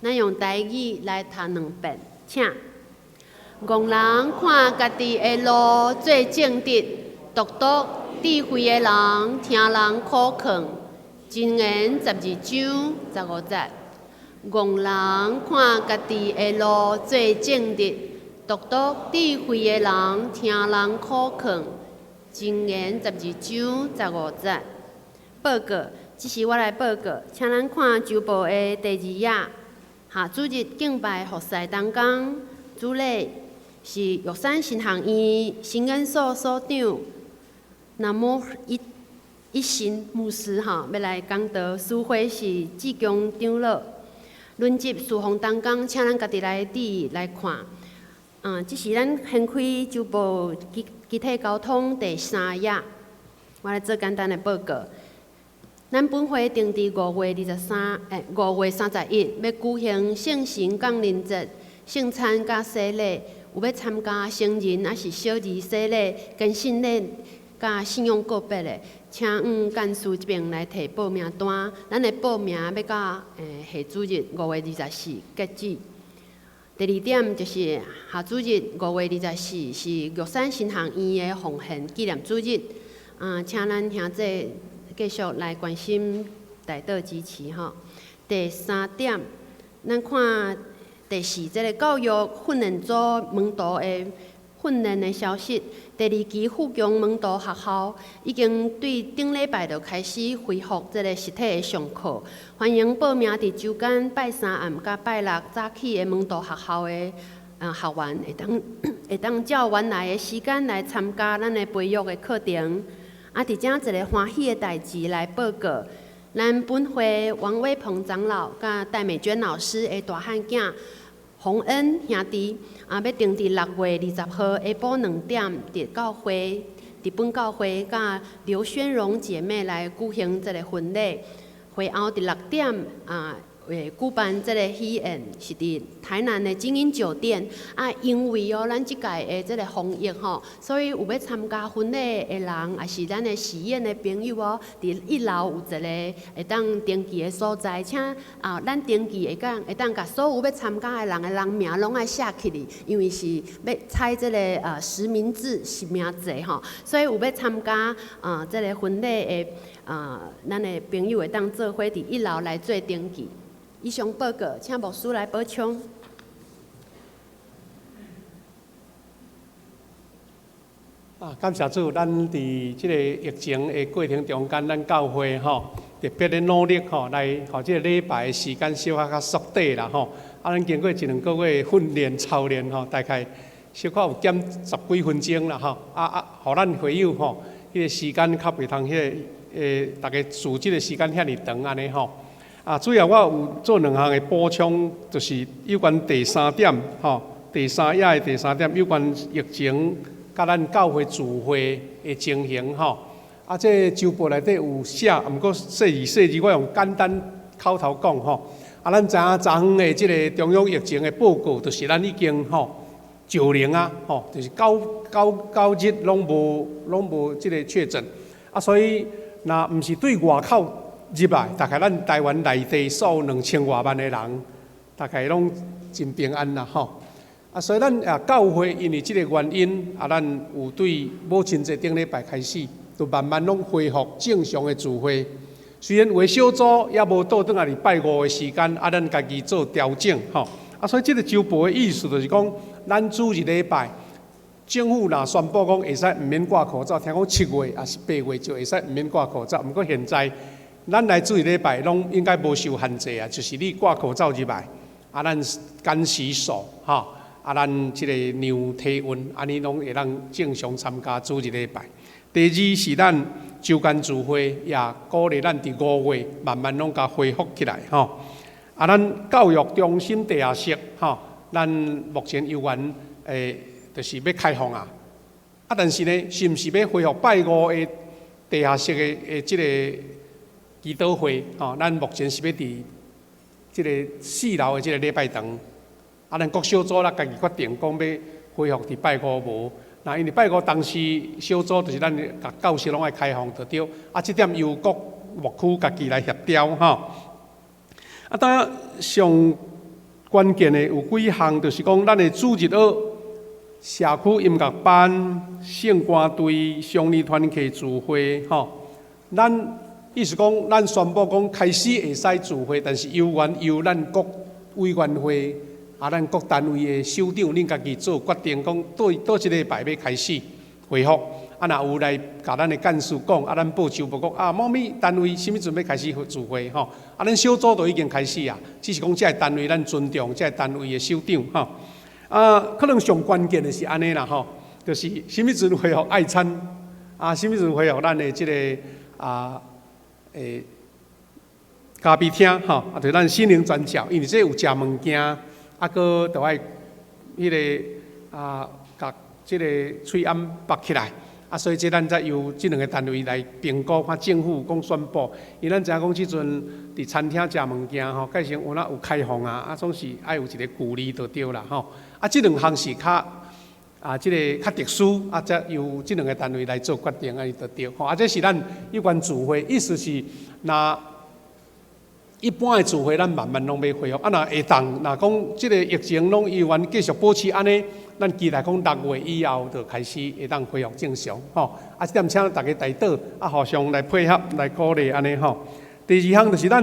咱用台語來讀兩遍，請。戇人看家己的路做正直，獨獨智慧的人聽人苦勸。箴言12章15節。戇人看家己的路做正直，獨獨智慧的人聽人苦勸。箴言12章15節。報告，這是我來報告，請咱看周報的第二頁。下主日敬拜服侍同工，主禮是玉山神學院神研所所長南無一一心牧師吼，欲來講道，司會是志強長老。輪值侍奉同工，請咱家己來佇來看。這是咱掀開周報機機體交通第三頁，我來做簡單的報告。咱本會定佇5月23，5月31，欲舉行聖神降臨節、聖餐佮洗禮，有欲參加成人抑是小兒洗禮、堅信禮佮信仰告白的，請往幹事這爿來提報名單。咱的報名欲到下主日5月24截止。第二點就是下主日5月24是玉山神學院的奉獻紀念主日，請咱兄弟繼續來關心代禱支持吼。第三點，咱看第四這个教育訓練組門徒的訓練的消息。第二期富強門徒學校已經對頂禮拜就開始恢復這个實體的上課，歡迎報名佇週間拜三暗佮拜六早起的門徒學校的學員，會當照原來的時間來參加咱的培育的課程。啊，佇遮一个歡喜的代誌來報告，咱本會王威鵬長老佮戴美娟老師的大漢囝洪恩兄弟，啊，欲定佇6月20號下晡2點，佇教會，佇本教會佮劉宣榮姐妹來舉行這个婚禮。會後佇6點啊，會舉辦這个喜宴，是佇台南的精英酒店。啊，因為哦，咱這屆的這个防疫吼，所以有欲參加婚禮的人，抑是咱的喜宴的朋友哦，佇一樓有一个會當登記的所在，請啊，咱登記會當共所有欲參加的人的人名攏愛寫起來，因為是欲採這个實名制、實名制吼，所以有欲參加啊這个婚禮的啊，咱的朋友會當做伙佇一樓來做登記。以上報告，請牧師來補充。啊，感謝主，咱佇這个疫情的過程中間，咱教會吼特別的努力吼，來予這个禮拜的時間小可較縮短啦吼。啊，咱經過一兩個月訓練操練吼，大概小可有減十幾分鐘啦吼。啊，予咱會友吼，彼个時間較袂通彼个逐家組織的時間遐爾長按呢吼。啊，主要我有做兩項的補充，就是有關第三點吼，第三頁的第三點有關疫情佮咱教會聚會的情形吼。啊，這周報內底有寫，毋過細字細字我用簡單口頭講吼。啊，咱知影昨昏的這个中央疫情的報告，就是咱已經吼九零啊，吼，就是九日攏無這个確診。啊，所以若毋是對外口入來，大概咱台灣內地所有2000外萬的人，大概攏真平安啦吼。啊，所以咱啊教會因為這个原因，啊，咱有對母親節頂禮拜開始，就慢慢攏恢復正常的聚會。雖然有的小組猶無倒轉來佇拜五的時間，啊，咱家己做調整吼。啊，所以這個週報的意思就是講，咱主日禮拜，政府若宣布講會使毋免掛口罩，聽講7月抑是8月就會使毋免掛口罩。毋過現在，咱來主日禮拜攏應該無受限制啊，就是你掛口罩入來，啊，咱勤洗手，吼，啊，咱這個量體溫，按呢攏會當正常參加主日禮拜。第二是咱週間聚會，也鼓勵咱佇5月慢慢攏共恢復起來，吼。啊，咱教育中心地下室，吼，咱目前猶原就是欲開放啊。啊，但是呢，是毋是欲恢復拜五的地下室的這個祈禱會？吼，咱目前是欲佇這個4樓的這個禮拜堂。啊，咱各小組咱家己決定講欲恢復佇拜五無。那因為拜五當時小組就是咱共教室攏愛開放就對。啊，這點由各牧區家己來協調吼。啊，當然上關鍵的有幾項，就是講咱的主日學、社區音樂班、聖歌隊、少年團契聚會吼。咱意思講，咱宣布講開始會使聚會，但是猶原由咱各委員會啊，咱各單位的首長，恁家己做決定，講佗佗一禮拜欲開始恢復。啊，若有來共咱的幹事講，啊，咱報週報講啊，某物單位啥物陣欲開始聚會吼？啊，咱小組都已經開始啊，只是講這个單位咱尊重這个單位的首長吼。啊，可能上關鍵的是按呢啦吼，就是啥物陣恢復愛餐，啊，啥物陣恢復咱的這個啊，咖啡廳吼，啊，就咱心靈轉教，因為這有食物件，啊，閣著愛彼個啊，共這個喙罨縛起來。啊，所以這咱才由這兩个單位來評估，看政府講宣布，因為咱知影講這陣佇餐廳食物件吼，改成有哪有開放啊，啊，總是愛有一個距離就對啦吼。啊，這兩項是較啊，這個較特殊，啊，才由這兩个單位來做決定，按呢就對。吼，啊，這是咱有關聚會，意思是若一般的聚會，咱慢慢攏欲恢復。啊，若會當，若講這個疫情攏猶原繼續保持按呢，咱期待講6月以後就開始會當恢復正常。吼，啊，這點請大家代禱，啊，互相來配合來鼓勵按呢吼。第二項就是咱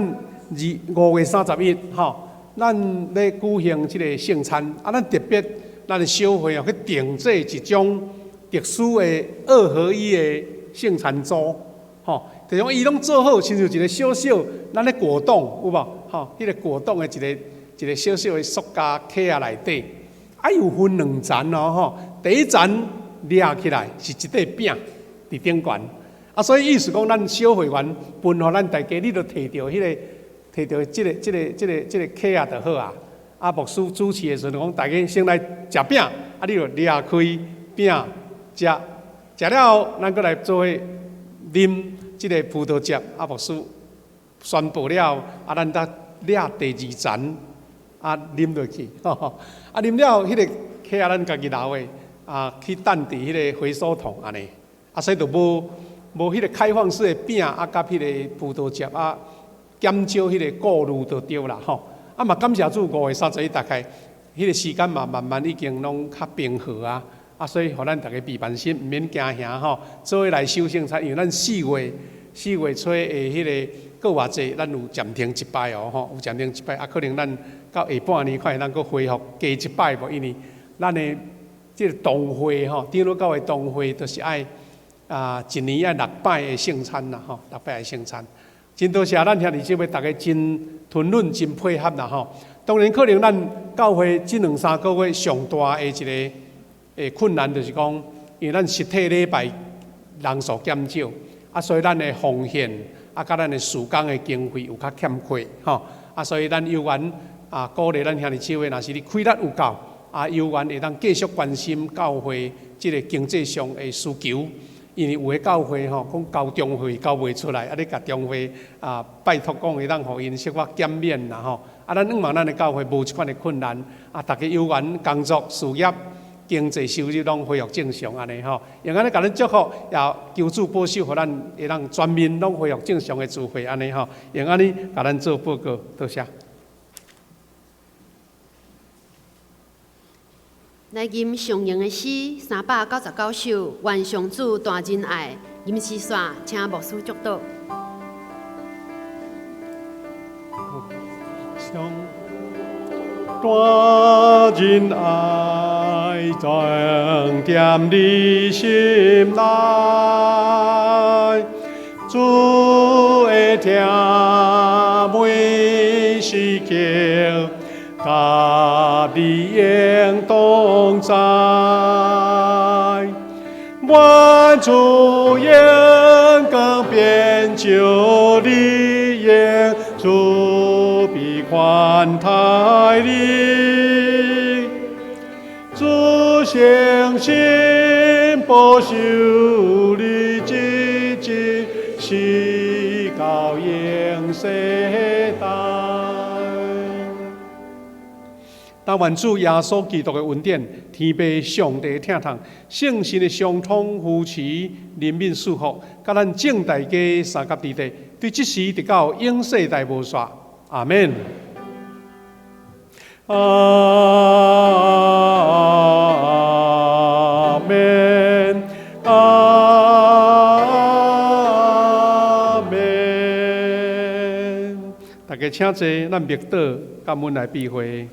5月31吼，咱咧舉行這個聖餐，啊，咱特別咱的小會哦去訂製一種特殊的二合一的聖餐組，吼。就是講伊攏做好，親像一個小小咱咧果凍有無？吼，彼個果凍的一個一個小小的塑膠盒仔內底，啊，有分兩層哦吼。第一層掠起來是一塊餅佇頂懸，啊，所以意思講，咱小會員分予咱大家，你就提著彼個提著這個這個這個這個盒仔就好啊。啊，牧師主持的時陣講，大家先來食餅，啊，你就掠開餅食，食了後，咱閣來做伙啉這個葡萄汁，啊，牧師宣布了後，啊，咱才掠第二層，啊，啉落去，啊，啉了彼個盒仔咱家己留的，啊，去擲佇彼個回收桶按呢，啊，所以就無無彼個開放式的餅，啊，佮彼個葡萄汁啊，減少彼個顧慮就對啦，吼。啊嘛，感謝主，5月31大概彼個時間嘛，慢慢已經攏較平和啊。啊，所以予咱逐家平安心，毋免驚嚇吼。做伙來守聖餐，因為咱4月初的彼个過活節，咱有暫停一擺哦，吼，有暫停一擺，啊，可能咱到下半年看會當閣恢復加一擺無？因為咱的這个堂會吼，長老教會堂會就是愛啊，一年愛六擺的聖餐啦，吼，六擺的聖餐。真多謝咱兄弟姊妹，逐家真吞忍、真配合啦，吼。當然，可能咱教會這兩三個月上大的一个困難就是講，因為咱實體禮拜人數減少，啊，所以咱的奉獻啊，佮咱的事工的經費有較欠缺，吼，啊，所以咱猶原啊鼓勵咱兄弟姊妹，若是你氣力有夠，啊，猶原會當繼續關心教會這个經濟上的需求，因為有的教會吼，講交中會交袂出來，啊，你共中會啊拜託講會當予𪜶小可減免啦，吼，啊，咱向望咱的教會無這款的困難，啊，逐家猶原工作事業。經濟收入攏恢復正常按呢吼，用按呢共恁祝福，也求主保守，予咱會當全面攏恢復正常的聚會按呢吼，用按呢共咱做報告，多謝。來吟上榮的詩399首，願上主大仁愛，吟詩煞，請牧師祝禱。上大仁爱装点你心内，主会疼每时刻，佮你永同在。愿主荣光遍照你，用慈悲款待你，主誠實保守你，直直是到永世代。但願主耶穌基督的恩典，天父上帝疼痛，聖神的相通扶持、憐憫祝福，佮咱眾大家相佮佇咧，對這時直到永世代無煞。阿們。阿們，阿們。大家請坐，咱默禱，感恩來閉會。